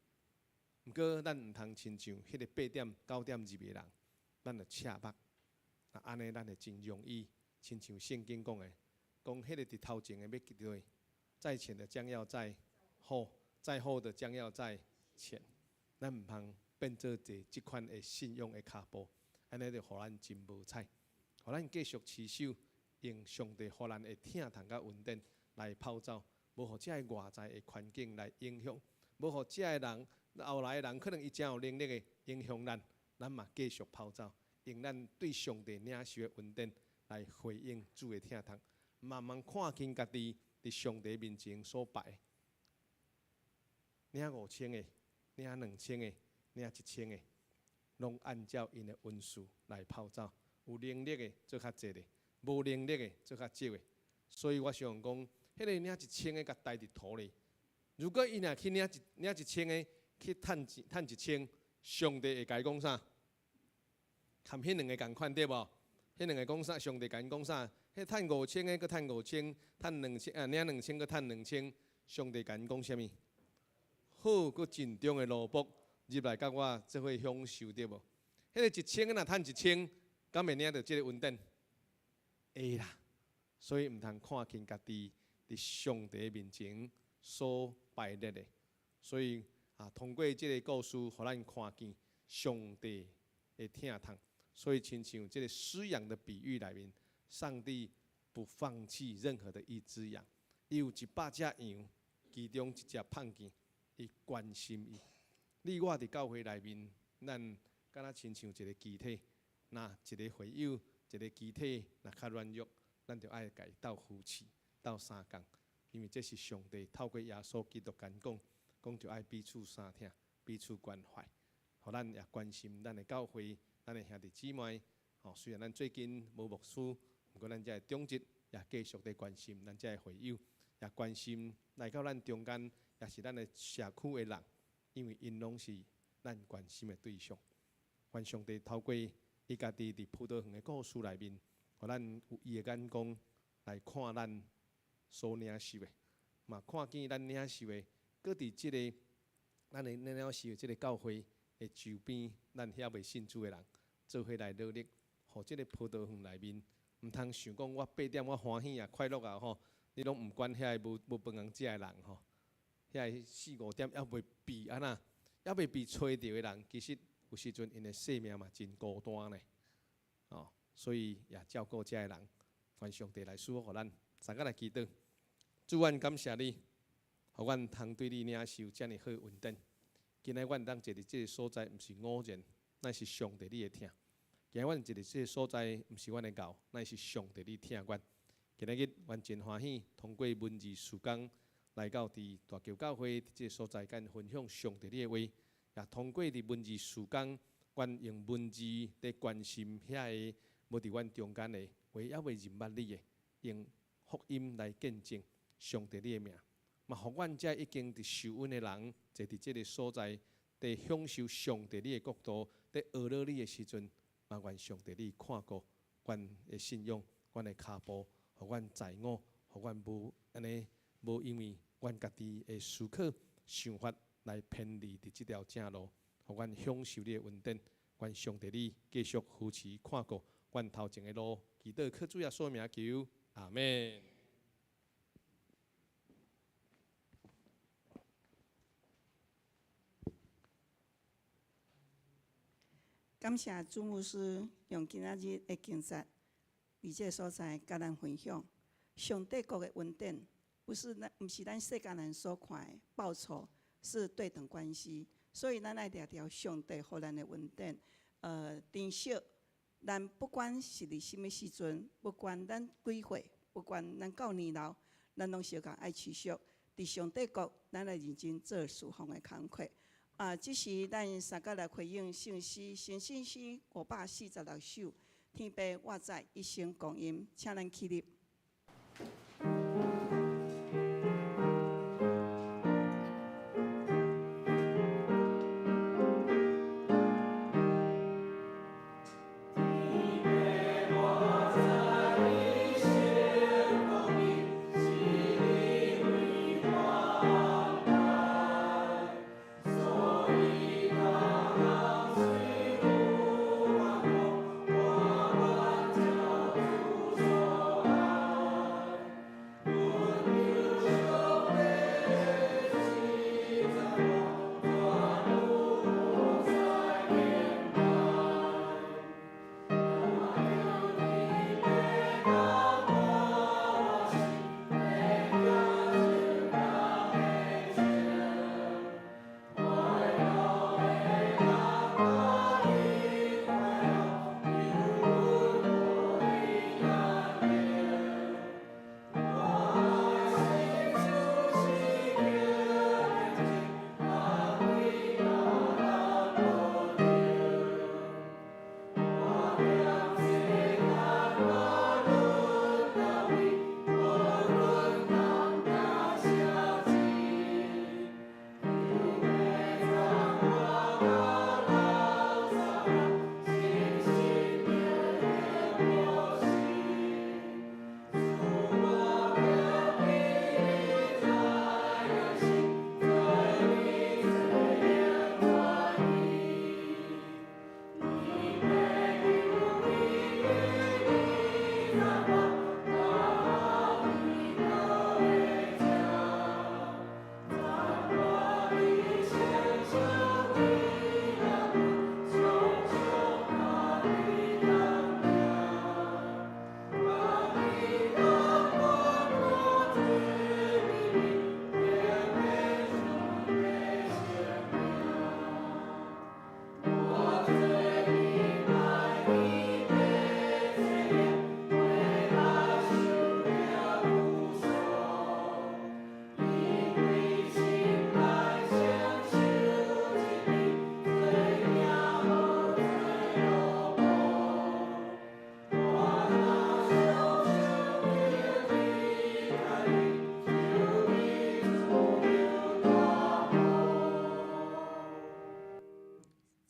毋過咱毋通親像彼个8點9點入的人，咱就赤目，啊按呢咱會真容易，親像聖經講的，講彼个佇頭前的欲佇佗，在前的將要在後，在後的將要在前。咱毋通變做這這款的信仰的跤步，按呢就予咱真無彩。予咱繼續持守，用上帝予咱的疼痛佮恩典來跑走，無予這个外在的環境來影響，無予這个人後來的人可能伊誠有能力的影響咱，咱嘛繼續跑走，用咱對上帝領受的恩典來回應主的疼痛，慢慢看輕家己佇上帝面前所擺，領5000个，領2000个，領1000个，攏按照𪜶的恩賜來跑走。有能力的做較濟的，無能力的做較少的。所以我想講，彼個領一千个共刣佇土裡，如果伊若去領一千个去趁一千，上帝會共伊講啥？含彼兩个仝款對無？彼兩个講啥？上帝共𪜶講啥？彼趁五千个閣趁五千，趁兩千啊領兩千閣趁兩千，上帝共𪜶講啥物？好，閣盡忠的奴僕入來佮我做伙享受對無？彼个一千个若趁一千，敢會領著這个恩典？會啦。所以毋通看輕家己佇上帝面前所排列的。所以啊，通過這个故事，予咱看見上帝的疼痛。所以親像這个失羊的比喻內面，上帝不放棄任何的一隻羊。伊有100隻羊，其中一隻碰見，伊關心伊。你我佇教會內面，咱敢若親像一个肢體，若一个會友，一个肢體若較軟弱，咱就愛共伊鬥扶持、鬥相共，因為這是上帝透過耶穌基督共咱講，講就愛彼此相疼、彼此關懷，予咱也關心咱的教會、咱的兄弟姊妹。吼，雖然咱最近無牧師，毋過咱遮的長執也繼續佇關心咱遮的會友，也關心來到咱中間，也是咱的社區的人，因為𪜶攏是咱關心的對象。願上帝透過伊家己佇葡萄園的故事內面，予咱有伊的眼光來看咱所領受的，嘛看見咱領受的，閣佇這个咱的領受的這个教會的周邊，咱遐未信主的人，做伙來努力，予這个葡萄園內面，毋通想講我八點我歡喜啊快樂啊吼，你攏毋管遐个無飯通食的人吼，遐个四五點猶未被按怎，猶未被揣著的人，其實有時陣𪜶的生命嘛真孤單呢，哦，所以也照顧遮个人，願上帝來賜福予咱，大家來祈禱，主，阮感謝你，予阮通對你領受遮爾好恩典。今仔阮當坐佇這个所在，毋是偶然，乃是上帝你的疼。今仔阮坐佇這个所在，毋是阮的𠢕，乃是上帝你疼阮。今仔日阮真歡喜，通過文字事工來到佇大橋教會佇這个所在，共分享上帝你的話。也通過佇文字事工，阮用文字佇關心遐个無佇阮中間的，話猶未認捌你的，用福音來見證上帝你的名。嘛，予阮遮已經佇受恩的人，坐佇這个所在，佇享受上帝你的國度，佇學樂你的時陣，嘛願上帝你看顧阮的信仰，阮的跤步，予阮在我，予阮無按呢，無因為阮家己的思考想法來偏離佇這條正路，予阮享受你的恩典。願上帝你繼續扶持看顧阮頭前的路，祈禱靠主耶穌名求，阿們。感謝朱牧師用今仔日的經節，佇這个所在佮咱分享上帝國的恩典，不是咱世間人所看的報酬是對等關係，所以咱愛掠著上帝予咱的恩典，珍惜咱不管是佇啥物時陣，不管咱幾歲，不管咱到年老，咱攏相共愛持續佇上帝國，咱來認真做事奉的工課。啊，這時咱三個來回應聖詩，先聖詩546首，天父我在一生光陰，請咱起立。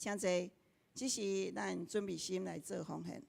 請坐，這時咱準備心來做奉獻。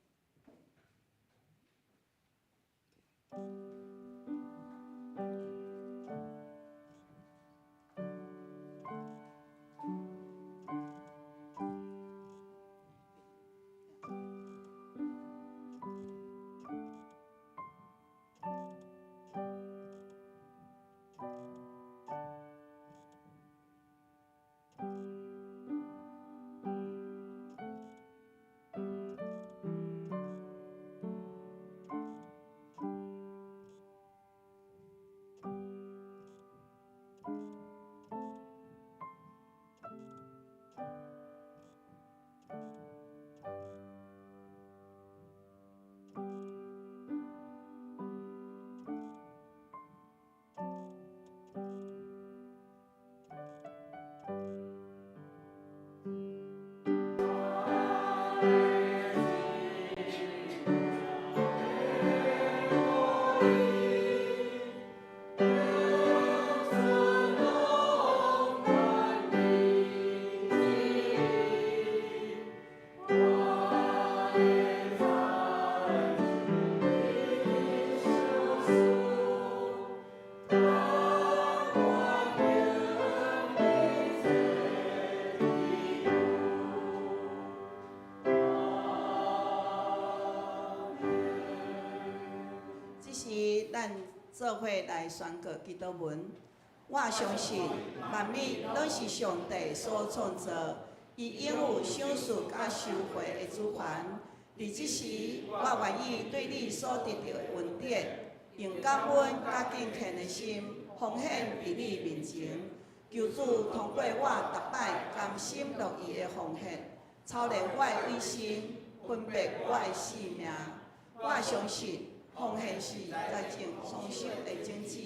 這時，咱做伙來宣告祈禱文。我相信萬物攏是上帝所創造，伊擁有賞賜佮收回的主權。佇這時，我願意對你所得著的恩典，用感恩佮敬虔的心奉獻佇你面前。求主通過我逐擺甘心樂意的奉獻，操練我的委身，分別我的性命。我相信奉獻是財政豐收的種子。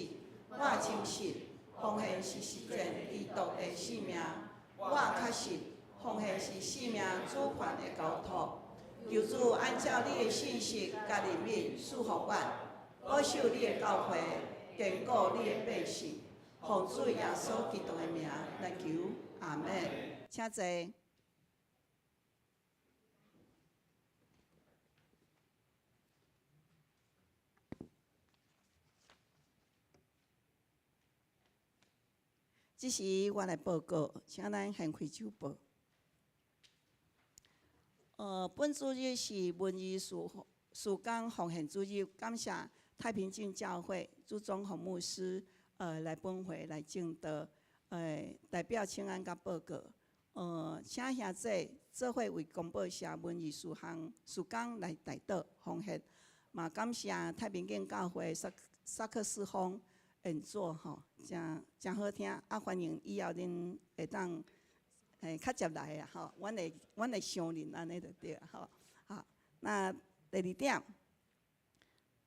我深信奉獻是實踐基督的生命。我確信奉獻是生命主權的交託。求主按照你的信實佮憐憫賜予阮，保守你的教會，堅固你的百姓。奉主耶穌基督的名來求，阿們。請坐。這時我來報告，請咱掀開週報。本主日是文藝事事工奉獻主日，感謝太平鎮教會朱宗宏牧師，來本會來證道，代表請安佮報告。請兄弟做伙為公報社文藝事項事工來代禱奉獻，嘛感謝太平鎮教會薩薩克斯風演奏吼，誠誠好聽，啊歡迎以後恁會當較捷來啊吼，阮會相認按呢就對啊吼。好，那第二點，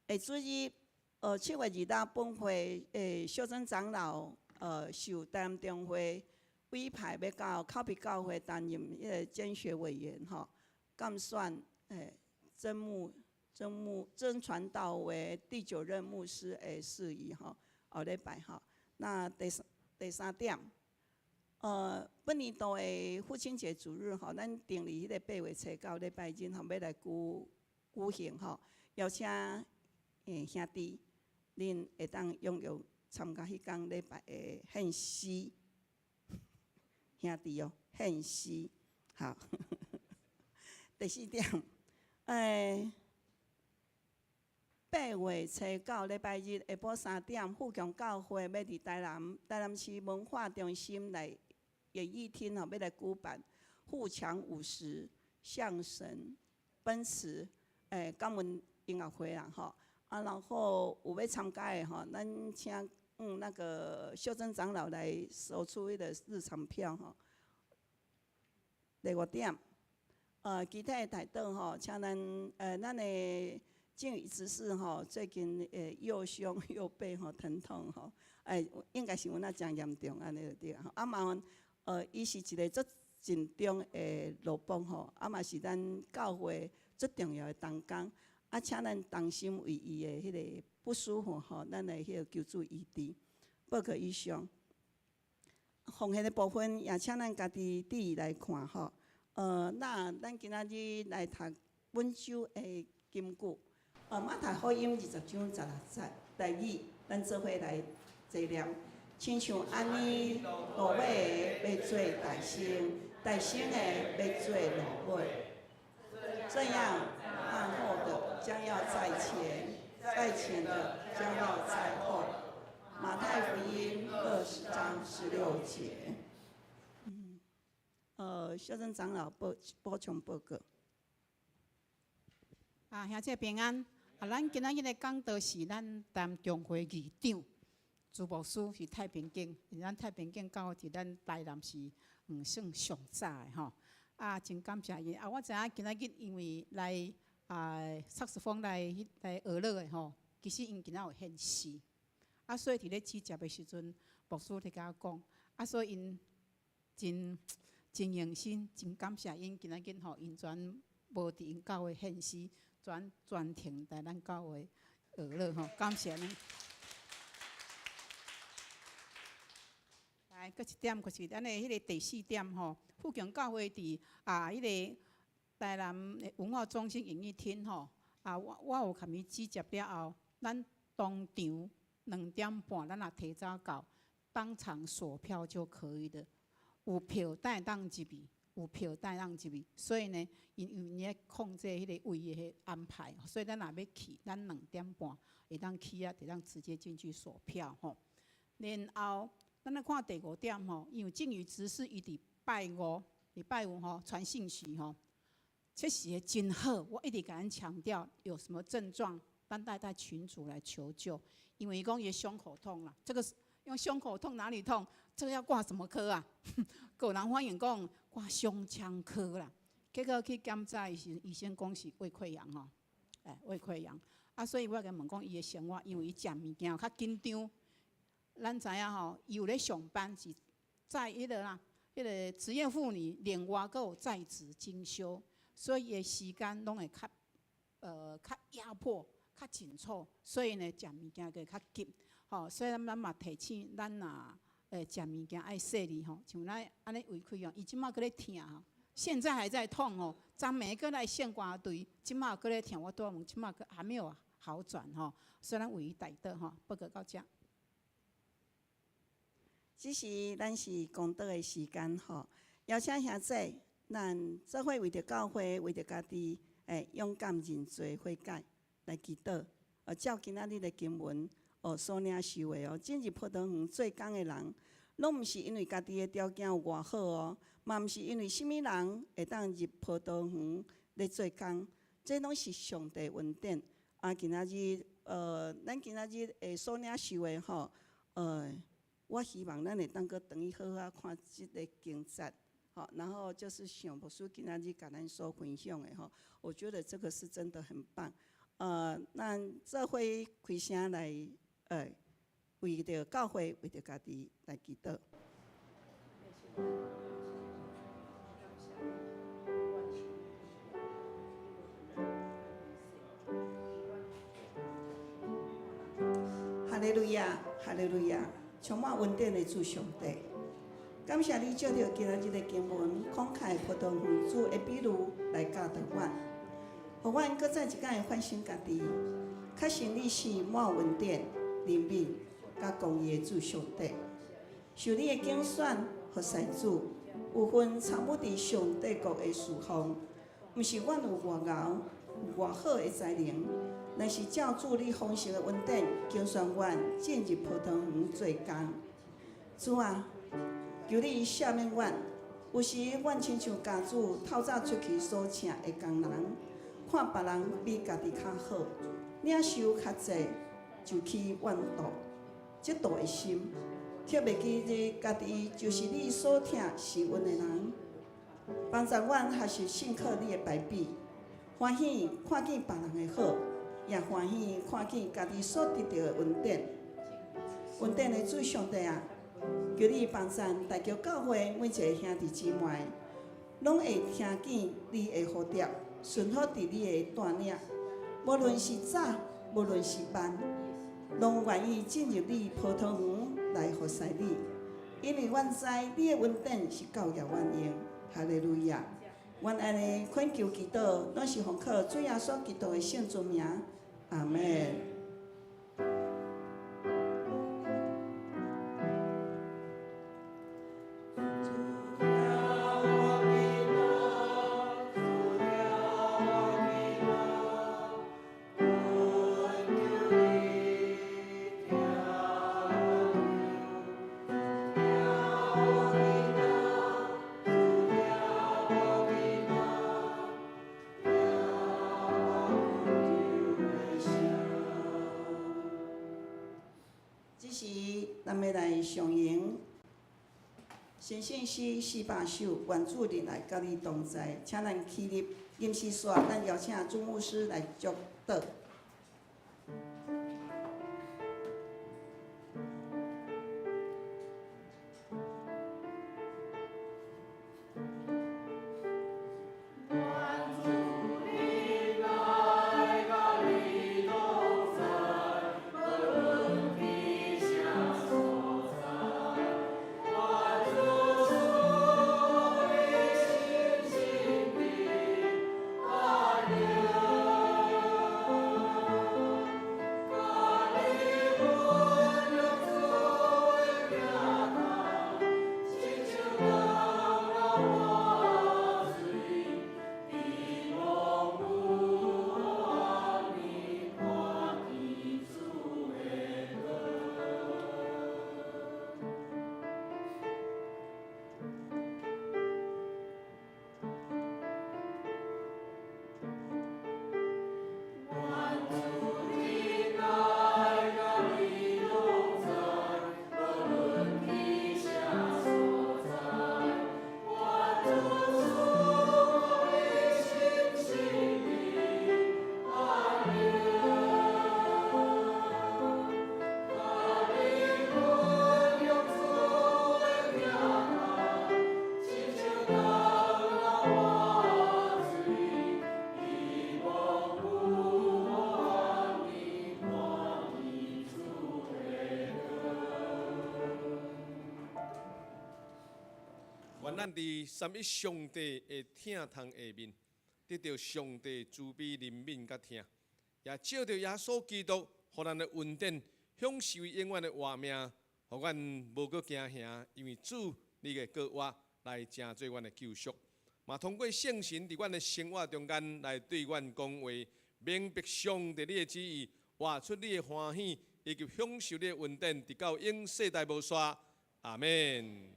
下主日，7月2日本會秀珍長老受台南中會委派，欲到口鼻教會擔任彼个監學委員吼，監選曾牧曾牧曾傳道為第九任牧師的事宜吼，後禮拜吼。那第三點，本年度的父親節主日吼，咱定佇彼个8月初九禮拜日吼，欲來舉行吼，邀請兄弟，恁會當踴躍參加彼工禮拜的獻詩，兄弟哦，獻詩，好。第四點，8月初九禮拜日下晡3點，富強教會欲佇台南市文化中心來演藝廳吼，欲來舉辦富強50向神奔馳感恩音樂會啦吼。啊，然後有欲參加的吼，咱請那個秀珍長老來收取彼个入場票吼。第五點，其他的代禱吼，請咱的靜宇執事吼，最近右胸右背吼疼痛吼，應該是有那誠嚴重按呢就對吼。啊嘛，伊是一个足盡忠的奴僕吼，啊嘛是咱教會足重要的同工。啊，請咱同心為伊的彼个不舒服吼，咱來彼个求主醫治。報告以上，奉獻的部分也請咱家己注意來看吼。那咱今仔日來讀本周的金句。馬太福音20章16節，台語，咱做伙來齊念。親像按呢，落尾的欲做大先，大先的欲做落尾。這樣，當後的將要在前，在前的將要在後。馬太福音20章16節。小曾長老補充報告。啊，兄姊平安。啊，咱今仔日的講道是咱台中會議長朱牧師，是太平間，因為咱太平間教會佇咱台南是算上早的吼。啊，真感謝伊。啊，我知影今仔日因為來啊，薩克斯風來彼來學樂的吼，其實𪜶今仔有獻詩。啊，所以佇咧指接的時陣，牧師佇共我講，啊，所以𪜶真真用心，真感謝𪜶今仔日吼，𪜶全無佇𪜶教會獻詩，全專程來咱教會學樂吼，感謝恁。來，閣一點，就是咱的彼个第四點吼，復興教會佇啊，彼个台南的文化中心演藝廳吼，啊，我有共伊指接了後，咱當場2點半，咱若提早到，當場索票就可以了。有票會當入去，有票會當入去，所以呢，𪜶因咧控制彼个位的彼安排，所以咱若欲去，咱兩點半會當去啊，會當直接進去索票吼。然後，咱來看第五點吼，因為靜宇執事伊佇拜五，禮拜五吼傳信息吼，這是真好，我一直共咱強調，有什麼症狀，咱帶帶群組來求救，因為伊講伊的胸口痛啦，這個是用胸口痛哪裡痛？這個要掛什麼科啊？閣有人反映講掛胸腔科啦，結果去檢查的時，醫生講是胃潰瘍吼，哎，胃潰瘍。啊，所以我共問講伊的生活，因為伊食物件較緊張。咱知影吼，伊有咧上班是在彼个啦，彼个職業婦女，另外閣有在職進修，所以伊的時間攏會較壓迫、較緊湊，所以呢，食物件會較急，吼，所以咱嘛提醒咱若食物件愛細膩吼，像咱按呢胃潰瘍，伊這馬閣咧疼吼，現在還在痛哦，昨暝閣來聖歌隊，這馬閣咧疼，我拄仔問，這馬閣還沒有好轉吼，所以咱為伊代禱吼，報告到遮。這時咱是講道的時間吼，邀請兄姊，咱做伙為著教會，為著家己，勇敢認罪悔改來祈禱。照今仔日的經文，所領受的哦，進入葡萄園做工的人，攏毋是因為家己的條件有偌好哦，嘛毋是因為啥物人會當入葡萄園咧做工，這攏是上帝恩典。啊，今仔日，咱今仔日會所領受的吼，我希望咱會當閣轉去好好看這个經節，吼，然後就是像牧師今仔日共咱所分享的吼，我覺得這個是真的很棒。咱做伙開聲來，為著教會，為著家己來祈禱。哈利路亞，哈利路亞。充滿恩典的主上帝，感謝你借著今仔日的經文，慷慨葡萄園主的比喻來教導阮，予阮閣再一擺反省家己，確信你是滿有恩典、憐憫、佮公義的主上帝。受你的揀選，服侍主，有份參與佇上帝國的事奉，毋是阮有偌𠢕、有偌好的才能。乃是照主你豐盛的恩典，揀選阮進入葡萄園做工。主啊，求你赦免阮。有時阮親像家主透早出去所請的工人，看別人比家己較好，領受較濟，就起怨妒、嫉妒的心，卻袂記得家己就是你所疼施恩的人。幫助阮學習信靠你的排比，歡喜看見別人的好。也歡喜看見家己所得著的恩典，恩典的主上帝啊，求你幫贊大橋教會每一個兄弟姊妹，攏會聽見你的呼召，順服佇你的帶領。無論是早，無論是晚，攏願意進入你葡萄園來服侍你，因為阮知你的恩典是夠額阮用。哈利路亞！阮按呢懇求祈禱，攏是奉靠主耶穌基督的聖尊名，阿們。這時，咱欲來上演神聖詩400首，願主日來佮你同在，請咱起立，吟詩煞，咱邀請朱牧師來祝禱。願咱佇三一上帝的疼痛下面，得著上帝慈悲憐憫佮疼，也藉著耶穌基督，予咱的恩典，享受伊永遠的活命，予阮無閣驚嚇，因為主你會閣活來成做阮的救贖，嘛通過聖神佇阮的生活中間來對阮講話，明白上帝你的旨意，活出你的歡喜，以及享受你的恩典，直到永世代無煞。阿們。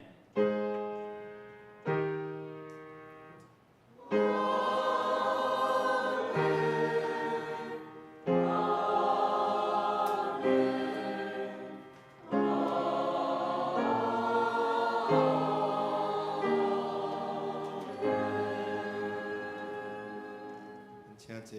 請坐。